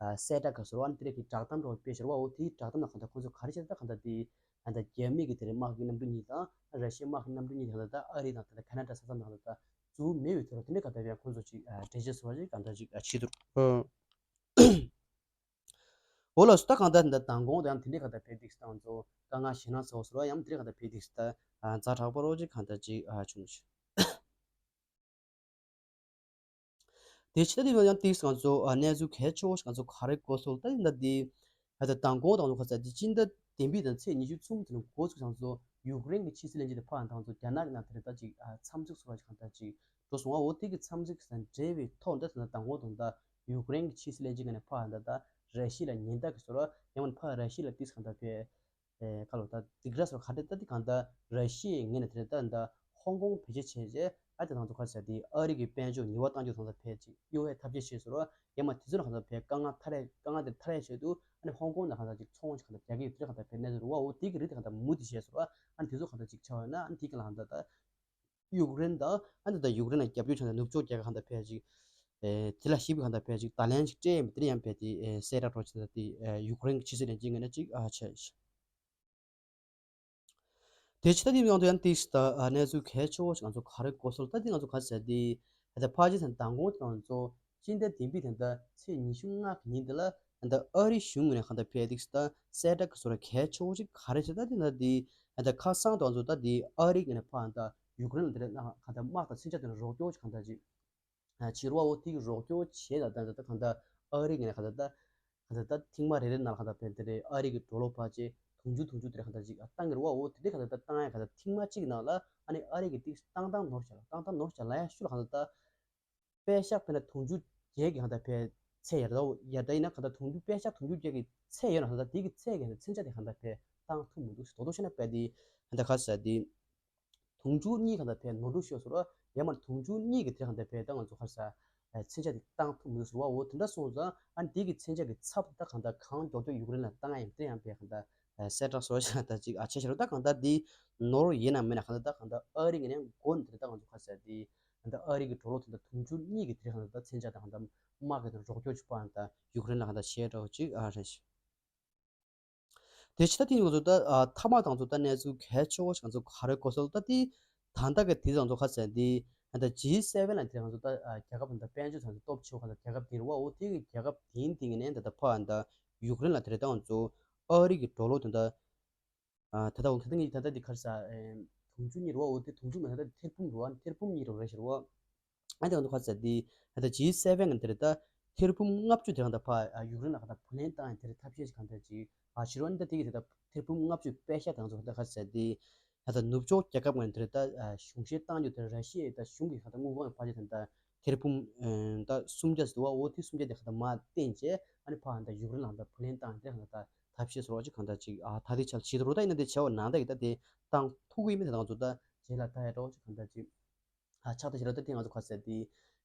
གསལ་བསྒྲགས་ག་ཟེར་བ་ཨ་ནི་དེ་རེད་ཀྱི་བསྒྲགས་གཏམ་འདྲ་བོ་སྤེལ་ཤར་བ། འོ་དེའི་བསྒྲགས་གཏམ་ནང་གང་ད་ཁོ་ཚོ་ག་རེ་བྱས་ད་གང་ད་དེ་ད་ད་རྒྱ་མི་གི་དེ་རེད་དམག་གི་གནམ་གྲུ་གཉིས་དང་ར་ཤི་ཡའི་དམག་གི་གནམ་གྲུ་གཉིས་གང་ད་ད་ཨ་རི་དང་ད་ད་ཁ་ན་ཌ་ས་མཚམས་ནང་ད་ད་འཛུལ་མེད་པའི་དུས་རབས་དེ་འདྲ་ག་ད་ཡང་ཁོང་ཚོ་ཅིག་ཨ་འགྲེལ་བཤད་སོགས་ཅིག་གང་འདྲ་ཅིག་ཨ་བྱེད་འདུག་འོ་ལགས་སོ། ད་གང་ལྟར་འདི་མདང་དགོང་དུ་ཡང་དེ་འདྲའི་གང་ལྟར་ཕེབས་ཏིག་སྟངས་ཚོ་དཀའ་ངལ་ཞེད་སྣང་ཚ་བོ་ཟེར་བ་ཡང་དེ་འདྲའི་གང་ལྟར་ཕེབས་ཏིག་ད་ཛ་དྲག་པོ་རོགས་ཅིག་གང་ལྟར་ཅིག་ཨ་བྱུང་ཞིག་དེ་ཕྱི་ད་དེ་ཡང་ཏིག་ང་ཚོ་ཨ་གནས་ཚུལ་གལ་ཆེ་བོ་ཞིག་ང་ཚོ་ག་རེ་གོ་སོང་ད་ཡིན་ད་དེ། ད་ལྟ་མདང་དགོང་དང་ཚོ་ཁ་ཚ་དེ་སྤྱི་ཟླ་བདུན་པའི་དང་ཚེས་ཉི་ཤུ་གསུམ་དེ་ནས་འགོ་ཚུགས་ཙང་ཚོ་ཡུཀ་རེན་གྱི་ཕྱི་སྲིད་བློན་ཆེན་དེ་ཕར་དང་ཚོ་རྒྱ་ནག་གི་ནང་དེ་རེད་ད་ཅིག་ཨ་འཚམས་གཟིགས་སོགས་ཅིག་གང་ལྟར་ཅིག་འགྲོ་སོང་བ། འོ་དེ་གི་འཚམས་གཟིགས་དང་འབྲེལ་བའི་ཐོག་འདི་ད་ལྟ་མདང་དགོང་དང་ད་ཡུཀ་རེན་གྱི་ཕྱི་སྲིད་བློན་ཆེན་གི་ནས་ཕར་ད་ལྟ་ར་ཤི་ཡ་ལ་ཉེན་བརྡ་གི་བཟོ་ར་ཡང་མིན་ཕར་ར་ཤི་ཡ་ལ་ཏིག་གང་ལྟར་ཕེ་ཨེ་ཁ་ལོ་ད་སྡིགས་ར་སོགས་ག་འདྲ་ད་དེ་གང་ལྟར་ར་ཤི་ཡའི་ངོས་ནས་དེ་ནས་ད་ད་ཧོང་ཀོང་བེད་སྤྱོད་བྱས་རྗེས་ཨ་དེ་དང་ཚོ་ཁ་ཟེར་དེ་ཨ་རི་གི་དཔལ་འབྱོར་ཉེས་པ་བཏང་རྒྱུ་དང་ད་ཕལ་ཆེར་གཡོ་བའི་ཐབས་ཤེས་བྱས་སོང་ར་ཡང་མ་དེ་ཚོ་ལ་གང་ལྟར་ཕལ་དཀའ་ངལ་ཐར་ཡ་དཀའ་ངལ་དེ་ཐར་ཡ་ཆེད་དུ་ཨ་ནི་ཧོང་ཀོང་ནང་གང་ལྟར་ཅིག་ཚོང་ཅིག་གང་ལྟར་རྒྱག་གི་ཡོད་དེ་གང་ལྟར་ཕལ་གནས་ཚུལ་རུ་བ། འོ་དེ་གི་རིགས་དེ་གང་ལྟར་མུ་མཐུད་བྱས་སོང་ར་ཨ་ནི་དེ་ཚོ་གང་ལྟར་ཅིག་ཆགས་ཡོད་ན་ཨ་ནི་དེ་གི་ལ་གང་ལྟར་ད། ཡུཀ་རེན་དང་ཨ་ནི་ད་ཡུཀ་རེན་ལ་རྒྱབ་སྐྱོར་བྱས་ནས་ནུབ་ཕྱོགས་རྒྱལ་ཁབ་གང་ལྟར་ཕལ་ཆེར་ ཨེ་དེ་ལ་ཞིབ་གང་ལྟར་ཕལ་ཅིག་བརྡ་ལན་ཞིག་སྤྲད་ཡིན་པ་དེ་ཡང་ཕལ་དེ་ཨེ་གསལ་བསྒྲགས་རོགས་བྱེད་ད་དེ་ཨེ་ཡུཀ་རེན་གྱི་ཕྱི་སྲིད་བློན་ཆེན་ངོས་ནས་ཅིག་ཨ་བྱས། དེ་ཕྱི་ད་དེ་ཡང་དུ་ཡང་ཏིག་ད་ཨ་གནས་ཚུལ་གལ་ཆེ་བོ་ཞིག་ང་ཚོ་ག་རེ་གོ་སོང་ད་དེ་ང་ཚོ་ག་ཟེར་དེ་ད་ཕལ་ཆེར་ད་མདང་དགོང་དེ་ང་ཚོ་སྤྱི་ཟླ་བདུན་པའི་དེ་ད་ཚེས་ཉི་ཤུ་ལྔ་གི་ཉིན་དེ་ལ་ད་ཨ་རི་གཞུང་ངོས་ནས་གང་ལྟར་ཕལ་ཏིག་ད་གསལ་བསྒྲགས་ཀྱི་བཟོ་འདྲ་གལ་ཆེ་བོ་ཞིག་ག་རེ་བྱེད་ད་དེ་ད་དེ་ད་ཁ་སང་དུ་ང་ཚོ་ད་དེ་ཨ་རི་ངོས་ནས་ཕར་ད་ཡུཀ་རེན་ལ་དེ་རེད་ན་གང་ལྟར་དམག་དང་མཚོན་ཆ་དེ་ནས་རོགས་སྐྱོར་ཞིག་གང་ལྟར་ཅིག་ཨ་ཕྱིར་བ་འོ་དེ་གི་རོགས་སྐྱོར་བྱས་ལ་ད་ད་གང་ལྟར་ཨ་རི་ངོས་ནས་གང་ལྟར་ད་གང་ལྟར་ད་ཐེངས་མ་རེ་རེ་ནང་ལ་གང་ལྟར་ཕན་དེ་རེད་ཨ་རི་གི་ཌོ་ལར་ཕལ་ཆེར་དུང་ཕྱུར་དུང་ཕྱུར་དེ་རེད་གང་ལྟར་ཅིག་ཨ་བཏང་གི་རེད་བ། འོ་དེ་འདྲའི་གང་ལྟར་ད་བཏང་ཡ་གང་ལྟར་ཐེངས་མ་གཅིག་ནང་ལ་ཨ་ནི་ཨ་རི་གི་ཏིག་བཏང་བཏང་ནོར་བྱ་ལ་བཏང་བཏང་ནོར་བྱ་ལ་ཡ་ཤུ་ལ་གང་ལྟར་ད་པད་ཤག་ཕན་ན་དུང་ཕྱུར་བརྒྱད་ཀྱི་གང་ལྟར་ཕན་ཚད་ཡར་ད་ཡར་ད་ཡིན་ན་གང་ལྟར་དུང་ཕྱུར་པད་ཤག་དུང་ཕྱུར་བརྒྱད་ཀྱི་ཚད་ཡོད་ན་གང་ལྟར་དེ་གི་ཚད་ཀྱི་མཚོན་ཆ་དེ་གང་ལྟར་ཕན་བཏང་ཐུབ་མི་འདུག་ཟེར་དོ་དོ་ཤེ་ན་པད་དེ་གང་ལྟར་ག་ཟེར་དེ། དུང་ཕྱུར་གཉིས་གང་ལྟར་ཕན་ནོར་འཁྲུལ་ཤོར་སོང་ར། ཡང་མ་དུང་ཕྱུར་གཉིས་ཀྱི་དེ་གང་ལྟར་ཕན་ད་ང་ཚོ་ག་རེ་ཟ། མཚོན་ཆ་དེ་བཏང་ཐུབ་མི་འདུག་ཟེར་བ། འོ་དེ་འདྲ་སོང་ཙང་ཨ་ནི་དེ་གི་མཚོན་ཆ་གི་ཚབ་ད་གང་ལྟར་གང་མགྱོགས་མགྱོགས་ཡུཀ་རེན་ལ་བཏང་ཡ་ཡིན་དེ་ཡང་ཕན་གང་ལྟར་གསལ་བསྒྲགས་སོགས་ཤིག་ད་ཅིག་ཨ་ཆེ་ཤོས་ད་གང་ལྟར་དེ་ནོར་ཡིན་ན་མིན་ན་གང་ལྟར་ད་གང་ལྟར་ཨ་རི་ངོས་ནས་མགོ་ནས་དེ་ད་ང་ཚོ་ག་རེ་ཟ་དེ་གང་ལྟར་ཨ་རི་གི་ཌོ་ལར་དེ་ད་དུང་ཕྱུར་གཉིས་ཀྱི་དེ་གང་ལྟར་ད་མཚོན་ཆ་ད་གང་ལྟར་དམག་གི་དེ་རོགས་སྐྱོར་ཅིག་པ་གང་ལྟར་ཡུཀ་རེན་ལ་གང་ལྟར་བྱས་འདྲ་བོ་ཅིག་ཨ་རེད། དེ་ཕྱི་ད་དེ་ང་ཚོ་ད་ཨ་མཐའ་མ་དང་ཚོ་ད་གནས་ཚུལ་གལ་ཆེ་བོ་ཞིག་ང་ཚོ་ག་རེ་གོ་སོང་ད་དེ་ད་ལྟ་གི་དེ་དང་ཚོ་ག་ཟེར་དེ་ད་ཇི་སེ་ཝེན་ལ་དེ་ང་ཚོ་ད་ཨ་རྒྱལ་ཁབ་དང་དཔལ་འབྱོར་ཚང་ཚོ་སྟོབས་ཆེ་བ་ག་ད་རྒྱལ་ཁབ་དེ་རེད་བ། འོ་དེ་གི་རྒྱལ་ཁབ་དེ་དེ་ནས་ད་ད་ཕ་ད་ཡུཀ་རེན་ལ་དེ་རེད་ད་ང་ཚོ་ཨ་རི་གི་ཌོ་ལར་དེ་ད་ཨ་ད་ད་འོ་ད་ད་ངས་ད་ད་དེ་ག་རེ་ཟ་དུང་ཕྱུར་གཉིས་རེད་བ། འོ་དེ་དུང་ཕྱུར་མ་ད་ད་ཐེར་འབུམ་རེད་བ། ཐེར་འབུམ་གཉིས་རེད་བ་རེད་ཤེར་བ། ཨ་དེ་གང་དུ་ཁ་ཟེར་དེ་ད་ལྟ་ཇི་སེ་ཝེན་གི་དེར་ད་ཐེར་འབུམ་ལྔ་བཅུ་དེ་རང་ད་ཕ་ཡུཀ་རེན་ལ་གང་ད་བུ་ལོན་བཏང་ཡང་དེར་ཐབས་ཤེས་ཤིག་གང་ད་ཅིག་ཨ་ཕྱིར་བ་ནི་ད་དེ་གི་དེ་ད་ཐེར་འབུམ་ལྔ་བཅུ་པད་ཤག་དང་ཚོ་ད་ཁ་ཟེར་དེ་ད་ད་ནུབ་ཕྱོགས་རྒྱལ་ཁབ་ངོས་དེར་ད་གཞུང་བཞེས་བཏང་རྒྱུ་དེ་ར་ཤི་ཡའི་ད་གཞུང་གི་གང་ད་དངུལ་ཁང་ཕལ་ཆེར་དེ་ད་ཐེར་འབུམ་ད་སུམ་བརྒྱ་ཟེར་བ། འོ་དེ་སུམ་བརྒྱ་དེ་གང་ད་མར་བཏོན་བྱས་ཨ་ནི་ཕ་གང་ད་ཡུཀ་རེན་ལ་གང་ད་བུ་ལོན་བཏང་དེ་གང་ད་ཐབས་ཤེས་སོར་བ་ཅིག་གང་ད་ཅིག་ཨ་ད་དེ་ཆ་ལ་བྱེད་དུ་རུ་ད་ཡིན་ན་དེ་བྱ་བ་ནང་ད་གི་ད་དེ་བཏང་ཐུག་གི་མི་དེ་དང་ཚོ་ད་རྗེས་ལ་ད་ཡ་འདྲ་བོ་ཅིག་གང་ད་ཅིག་ཨ་ཆགས་ད་ཞེ་ར་ད་དེ་ང་ཚོ་ག་ཟེར་དེ་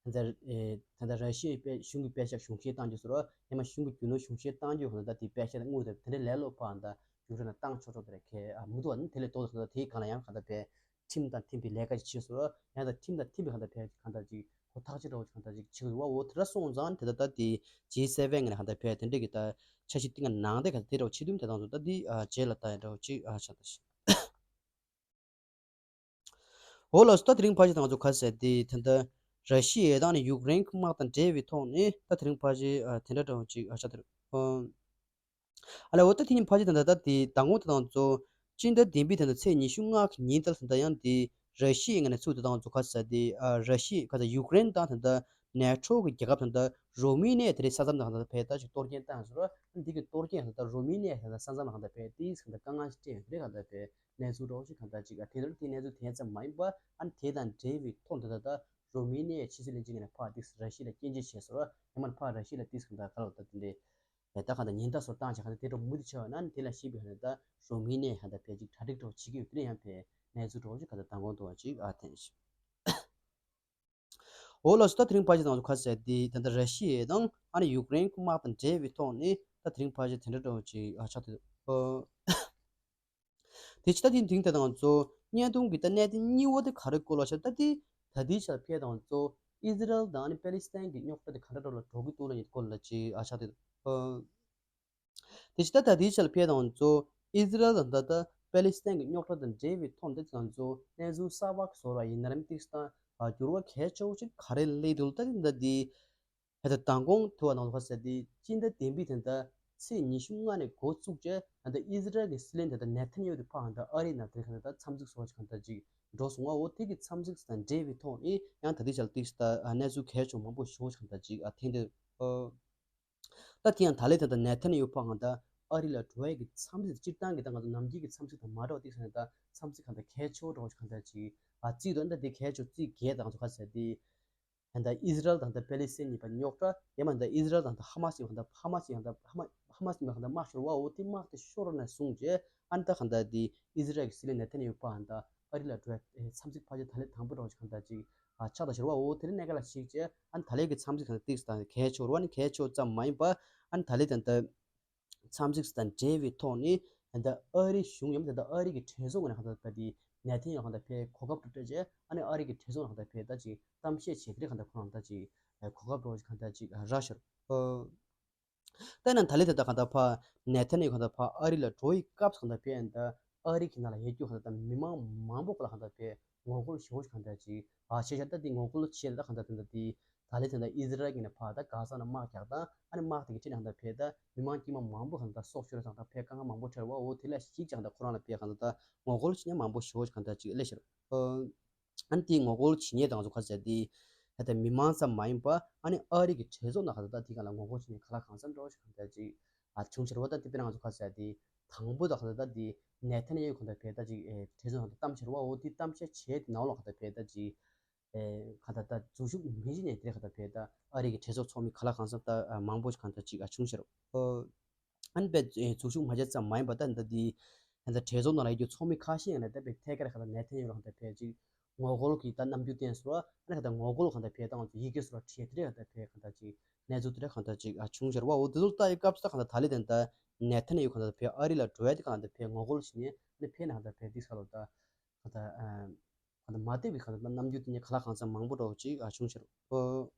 ད་ལྟ་ཨེ་ད་ལྟ་ར་ཤི་ཡའི་དཔེ་གཞུང་གི་པད་ཤག་གཞུང་བཞེས་བཏང་རྒྱུ་ཟེར་རོ། ཡང་མ་གཞུང་གི་རྒྱུ་ནོར་གཞུང་བཞེས་བཏང་རྒྱུ་གང་ད་དེ་པད་ཤག་དང་དངུལ་དེ་དེ་འདྲའི་ལས་སློབ་པའང་ད་ཡུཀ་རེན་ལ་བཏང་ཆོག་ཆོག་དེ་རེད་ཁེ་ཨ་མི་འདུག་ཨ་ནི་དེ་ལས་ལྡོག་ད་གང་ད་དེའི་སྒང་ལ་ཡང་གང་ད་དཔེ་ཁྲིམས་དང་མཐུན་པའི་ལས་ཀ་ཞིག་བྱེད་ཟེར་རོ། ཡང་ད་ཁྲིམས་དང་མཐུན་པའི་གང་ད་དཔེ་གང་ད་ཅིག་གོ་ཐག་ཆོད་འདྲ་བོ་ཅིག་གང་ད་ཅིག་བྱེད་དགོས་རེད་བ། འོ་དེ་འདྲ་སོང་ཙང་དེ་ད་ད་དེ་ཇི་སེ་ཝེན་ངོས་ནས་གང་ད་དཔེ་དེ་འདྲའི་གི་ད་འཆར་གཞི་གཏིང་ནང་དེ་གང་ད་དེ་འདྲ་བོ་བྱེད་དུས་དེ་དང་ཚོ་ད་དེ་ཨ་རྗེས་ལ་ད་ཡ་འདྲ་བོ་ཅིག་ཨ་ཆགས་ད་ཞེ། འོ་ལགས་སོ། ད་དེ་རིང་ཕལ་ཆེར་ད་ང་ཚོ་ག་ཟེར་དེ་ད་ལྟ་ར་ཤི་ཡའི་དང་ནི་ཡུཀ་རེན་གྱི་དམག་དང་འབྲེལ་བའི་ཐོག་ནས་ད་དེ་རིང་ཕལ་ཆེར་ཨ་དེ་འདྲ་འདྲ་བོ་ཅིག་ཨ་ཆགས་དེ་རེད། ཨ་ལས་འོ་ད་དེ་ཉིན་ཕལ་ཆེར་ད་ལྟ་ད་དེ་མདང་དགོང་ད་ང་ཚོ་སྤྱི་ཟླ་བདུན་པའི་ད་ལྟ་ཚེས་ཉི་ཤུ་ལྔ་གི་ཉིན་ད་ད་ལྟ་ཡང་དེ་ར་ཤི་ཡའི་ངོས་ནས་ཚུར་ད་ད་ང་ཚོ་ག་ཟེར་དེ་ཨ་ར་ཤི་ཡ་ག་ད་ཡུཀ་རེན་དང་ད་ལྟ་ནེ་ཊོ་གི་རྒྱལ་ཁབ་ད་ད་རོ་མི་ནི་ཡ་དེ་རེད་ས་མཚམས་ད་ག་ད་ཕེ་ད་ཅིག་གཏོར་སྐྱོན་བཏང་ཟེར་རོ། འདི་གི་གཏོར་སྐྱོན་ད་ད་རོ་མི་ནི་ཡ་ད་ད་ས་མཚམས་ད་ག་ད་ཕེ་དེ་ད་ད་དཀའ་ངལ་ཞིག་འཕྲད་ཡོད་དེ་ག་ད་ཕེ། གནས་ཚུལ་འདྲ་བོ་ཞིག་གང་ལྟར་ཅིག་ཨ་དེ་ལྟར་དེ་གནས་ཚུལ་དེ་ཙམ་མ་ཡིན་པ་ཨ་ནི་དེ་དང་འབྲེལ་བའི་ཐོག་འདི་ལྟར་ད་རོ་མི་ནི་ཡའི་ཕྱི་སྲིད་བློན་ཆེན་གྱིས་ནས་ཕར་ཏིག་ར་ཤི་ཡ་ལ་སྐྱོན་བརྗོད་བྱས་སོང་ར། ཡང་མ་ཕར་ར་ཤི་ཡ་ལ་ཏིག་གང་ལྟར་ག་ལ་ད་དེ་འདྲའི་ད་གང་ལྟར་ཉེན་བརྡ་སོགས་བཏང་བྱས་གང་ལྟར་དེ་འདྲ་མུ་མཐུད་ཆགས་ཡོད་ན་ཨ་ནི་དེ་ལ་གཞིགས་པའི་གང་ལྟར་ད་རོ་མི་ནི་ཡ་གང་ལྟར་ཕལ་ཆེར་གྲ་སྒྲིག་འདྲ་བོ་བྱེད་ཀྱི་ཡོད་དེ་ནས་ཡང་ཕལ་གནས་ཚུལ་འདྲ་བོ་ཞིག་གང་ལྟར་མདང་དགོང་དུ་བ་ཅིག་ཨ་ཐེངས་ཤིག་འོ་ལགས་སོ། ད་དེ་རིང་ཕལ་ཆེར་ང་ཚོ་ག་ཟེར་དེ་ད་ལྟ་ར་ཤི་ཡ་དང་ཨ་ནི་ཡུཀ་རེན་གྱི་དམག་དང་འབྲེལ་བའི་ཐོག་ནས་ད་དེ་རིང་ཕལ་ཆེར་དེ་འདྲ་འདྲ་བོ་ཅིག་ཨ་ཆགས་ཏེ་འདུག་དེ་ཕྱི་ད་དེ་དེ་རིང་ད་ལྟ་ང་ཚོ་བརྙན་ཐུང་གི་ད་གནད་དོན་གཉིས་པ་དེ་ག་རེ་སྐོར་ལ་ཆགས་ད་དེ་ད་ལྟའི་ཆར་ཕལ་ད་ང་ཚོ་ཨི་ཟི་རལ་དང་ཨ་ནི་པེ་ལི་སི་ཐན་གྱི་རྙོག་དྲ་དེ་ག་འདྲ་འདྲ་ལ་འགྲོ་གི་འདུག་ལ་ཡིན་སྐོར་ལ་ཅིག་ཨ་ཆགས་ཏེ་འདུག་དེ་ཕྱི་ད་ད་ལྟའི་ཆར་ཕལ་དང་ཚོ་ཨི་ཟི་རལ་དང་ད་ལྟ་པེ་ལི་སི་ཐན་གྱི་རྙོག་དྲ་དང་འབྲེལ་བའི་ཐོག་འདི་ང་ཚོ་གནས་ཚུལ་གསར་པ་བཟོ་བ་ཡིན་ན་རམ་ཏིག་སྟ་འགྱུར་བ་གལ་ཆེ་བོ་ཞིག་ག་རེ་སླེབས་འདུག་ད་འདི་ད་འདི་ཧེ་ད་མདང་དགོང་ཐུ་བ་ནང་ལ་ཕ་ཟེར་འདི་སྤྱི་ཟླ་བདུན་པའི་དེ་ད་ཚེས་ཉི་ཤུ་ལྔ་ནས་འགོ་བཙུགས་རྗེས་ད་ལྟ་ཨི་ཟི་རལ་གྱི་སྲིད་བློན་དེ་ད་ནེ་ཐན་ཡ་ཧུ་དེ་ཕ་ད་ཨ་རིའི་ནང་དེ་ག་ད་འཚམས་གཟིགས་བཟོ་བ་ཞིག་གང་ད་ཅིག་འགྲོ་སོང་བ། འོ་དེ་གི་འཚམས་གཟིགས་དང་འབྲེལ་བའི་ཐོག་ནས་ཡང་ད་ལྟའི་ཆར་ཏིག་སྟ་གནས་ཚུལ་གལ་ཆེ་བོ་མང་པོ་ཞིག་གང་ད་ཅིག་ཨ་ཐེངས་འདི། ད་དེ་ཡང་ད་ལན་ད་ལྟ་ནེ་ཐན་ཡ་ཧུ་ཕ་གང་ལྟར་ཨ་རི་ལ་འགྲོ་ཡས་ཀྱི་འཚམས་གཟིགས་སྤྱིར་བཏང་གི་ད་ང་ཚོ་ནམ་རྒྱུན་གྱི་འཚམས་གཟིགས་དང་མ་འདྲ་བ་ཏིག་ཟེར་ནས་ད་འཚམས་གཟིགས་གང་ལྟར་གལ་ཆེ་བོ་འདྲ་བོ་ཞིག་གང་ལྟར་ཅིག་ཨ་བརྩིས་འདུག་ད་དེ་གལ་ཆེ་བོ་བརྩི་གལ་ད་ང་ཚོ་ག་ཟེར་དེ་ད་ལྟ་ཨི་ཟི་རལ་དང་ད་པེ་ལི་སི་ཐན་གཉིས་བར་རྙོག་དྲ་ཡང་མ་ད་ཨི་ཟི་རལ་དང་ད་ཧ་མ་སི་གང་ལྟར་ཧ་མ་སི་གང་ལྟར་ཧ་མ་ཧ་མ་སི་གང་ལྟར་དམག་ཤོར་བ། འོ་དེ་དམག་དེ་ཤོར་ནས་བཟུང་རྗེས་ཨ་ནི་ད་གང་ལྟར་དེ་ཨི་ཟི་རལ་གྱི་སྲིད་བློན་ནེ་ཐན་ཡ་ཧུ་ཕ་གང་ལྟར་ཨ་རི་ལ་འགྲོ་ཡ་འཚམས་གཟིགས་ཕལ་ཆེར་ད་ལན་དང་པོ་འདྲ་བོ་ཞིག་གང་ལྟར་ཅིག་ཨ་ཆགས་ད་ཤོར་བ། འོ་དེ་རིང་གནས་སྐབས་ལ་གཞིགས་བྱས་ཨ་ནི་ད་ལན་གྱི་འཚམས་གཟིགས་དང་ཏིག་དང་གལ་ཆེ་བ་ནི་གལ་ཆེ་བ་ཙམ་མ་ཡིན་པ་ཨ་ནི་ད་ལན་དང་ད་འཚམས་གཟིགས་དང་འབྲེལ་བའི་ཐོག་ནས་ད་ལྟ་ཨ་རི་གཞུང་ཡོད་མ་ད་ལྟ་ཨ་རི་གི་གྲོས་ཚོགས་ངོས་ནས་གང་ལྟར་ད་དེ་ནེ་ཐན་ཡ་ཧུ་གང་ལྟར་ཕེ་གོ་སྐབས་སྤྲད་བྱས་ཨ་ནི་ཨ་རི་གི་གྲོས་ཚོགས་ནང་གང་ལྟར་ཕེ་ད་ཅིག་གཏམ་བཤད་བྱས་དེ་རིང་གང་ལྟར་ཁོ་རང་ད་ཅིག་ གོ་སྐབས་རོགས་གང་ལྟར་ཅིག་རག་ཤར། ཨོ། ད་ནང་ད་ལེ་ད་ལྟ་གང་ལྟར་ཕ་ནེ་ཐན་ཡ་ཧུ་གང་ལྟར་ཕ་ཨ་རི་ལ་འགྲོ་ཡི་སྐབས་གང་ལྟར་ཕེ་ཨན་ད་ཨ་རི་གི་ནང་ལ་ཡོད་རྒྱུ་གང་ལྟར་ད་མི་མང་མང་པོ་ག་ལ་གང་ལྟར་ཕེ་ངོ་རྒོལ་ཞེ་པོ་ཞིག་གང་ལྟར་ཅིག་ཨ་བྱས་ཤག་ད་དེ་ངོ་རྒོལ་བྱས་ད་གང་ལྟར་ད་ད་དེ་ད་ལེ་ད་ད་ཨི་ཟི་རལ་གི་ནས་ཕ་ད་གྷ་ས་ན་དམག་རྒྱག་ད་ཨ་ནི་དམག་དེ་གི་ཁྲིད་ནས་གང་ལྟར་ཕེ་ད་མི་མང་དཀྱུས་མ་མང་པོ་གང་ལྟར་སྲོག་ཤོར་སང་ད་ཕེ་དཀའ་ངལ་མང་པོ་འཕྲད་བ་འོ་དེ་ལ་གཞིགས་ཀྱང་ད་ཁོ་རང་ལ་ཕེ་གང་ལྟར་ད་ངོ་རྒོལ་བྱེད་མཁན་མང་པོ་ཞེ་པོ་ཞིག་གང་ལྟར་ཅིག་སླེབས་ཤག་ཨ་ནི་དེའི་ངོ་རྒོལ་བྱེད་མཁན་དང་ཚོ་ཁ་ཟེར་དེ་ད་ལྟ་མི་མང་ཙམ་མ་ཡིན་པ་ཨ་ནི་ཨ་རི་གི་གྲོས་ཚོགས་ནང་ཁ་ད་ལྟ་དེ་གང་ལ་ངོ་རྒོལ་བྱེད་མཁན་ག་ལ་གང་འཚམ་འདྲ་བོ་ཞིག་གང་ལྟར་ཅིག་ཨ་བྱུང་ཕྱིར་བ་ད་དེ་དཔེར་ན་ང་ཚོ་ཁ་ཟེར་དེ་དང་པོ་ད་ཁ་ད་ལྟ་དེ་ནེ་ཐན་ཡ་ཧུ་གང་ལྟར་ཕེ་ད་ཅིག་ཨེ་གྲོས་ཚོགས་ནང་དུ་གཏམ་བཤད་བ་འོ་དེ་གཏམ་བཤད་བྱས་དེ་ནང་ལོགས་ཁ་ད་ཕེ་ད་ཅིག་ཨེ་གང་ལྟར་ད་འཛུལ་ཞུགས་མི་བྱེད་ནས་དེ་གང་ལྟར་ཕེ་ད་ཨ་རི་གི་གྲོས་ཚོགས་ཚོགས་མི་ག་ལ་གང་འཚམ་ད་མང་པོ་ཞིག་གང་ལྟར་ཅིག་ཨ་བྱུང་ཕྱིར་བ། ཨ་ནི་པའི་འཛུལ་ཞུགས་མ་བྱས་ཙམ་མ་ཡིན་པ་ད་འདི་འདི་ད་གྲོས་ཚོགས་ནང་ལ་ཡོད་རྒྱུ་ཚོགས་མི་ཁ་ཤས་ཡང་ན་ད་པའི་ཐད་ཀར་ཁ་ད་ནེ་ཐན་ཡ་ཧུ་ལ་ཁ་ད་ཕེ་ཅིག་ངོ་རྒོལ་གྱི་ད་རྣམ་འགྱུར་བསྟན་སོང་ཨ་ནི་ཁ་ད་ངོ་རྒོལ་ཁ་ད་ཕེ་ད་ང་ཚོ་ཡི་གེ་སོགས་ལ་བྲིས་དེ་ཁ་ད་ཕེ་ཁ་ད་ཅིག་གནས་ཚུལ་དེ་ཁ་ད་ཅིག་ཨ་བྱུང་ཤར་བ་འོ་དེ་ཚོ་ལྟ་ཡི་སྐབས་སུ་ད་ཁ་ད་ད་ལི་དན་ད་ནེ་ཐན་ཡ་ཧུ་ཁ་ད་ཕེ་ཨ་རི་ལ་འགྲོ་ཡ་དེ་ཁ་ད་ཕེ་ངོ་རྒོལ་བྱེད་ནས་ཨ་ནི་ཕེ་ན་ཁ་ད་ཕེ་དིག་ས་ལོ་ད་ཁ་ད་ཨ་ཁ་ད་མ་བདེ་བའི་ཁ་ད་རྣམ་འགྱུར་དེ་ནས་ག་ལ་གང་འཚམ་མང་པོ་འགྲོ་ཅིག་ཨ་བྱུང་ཤར་བ།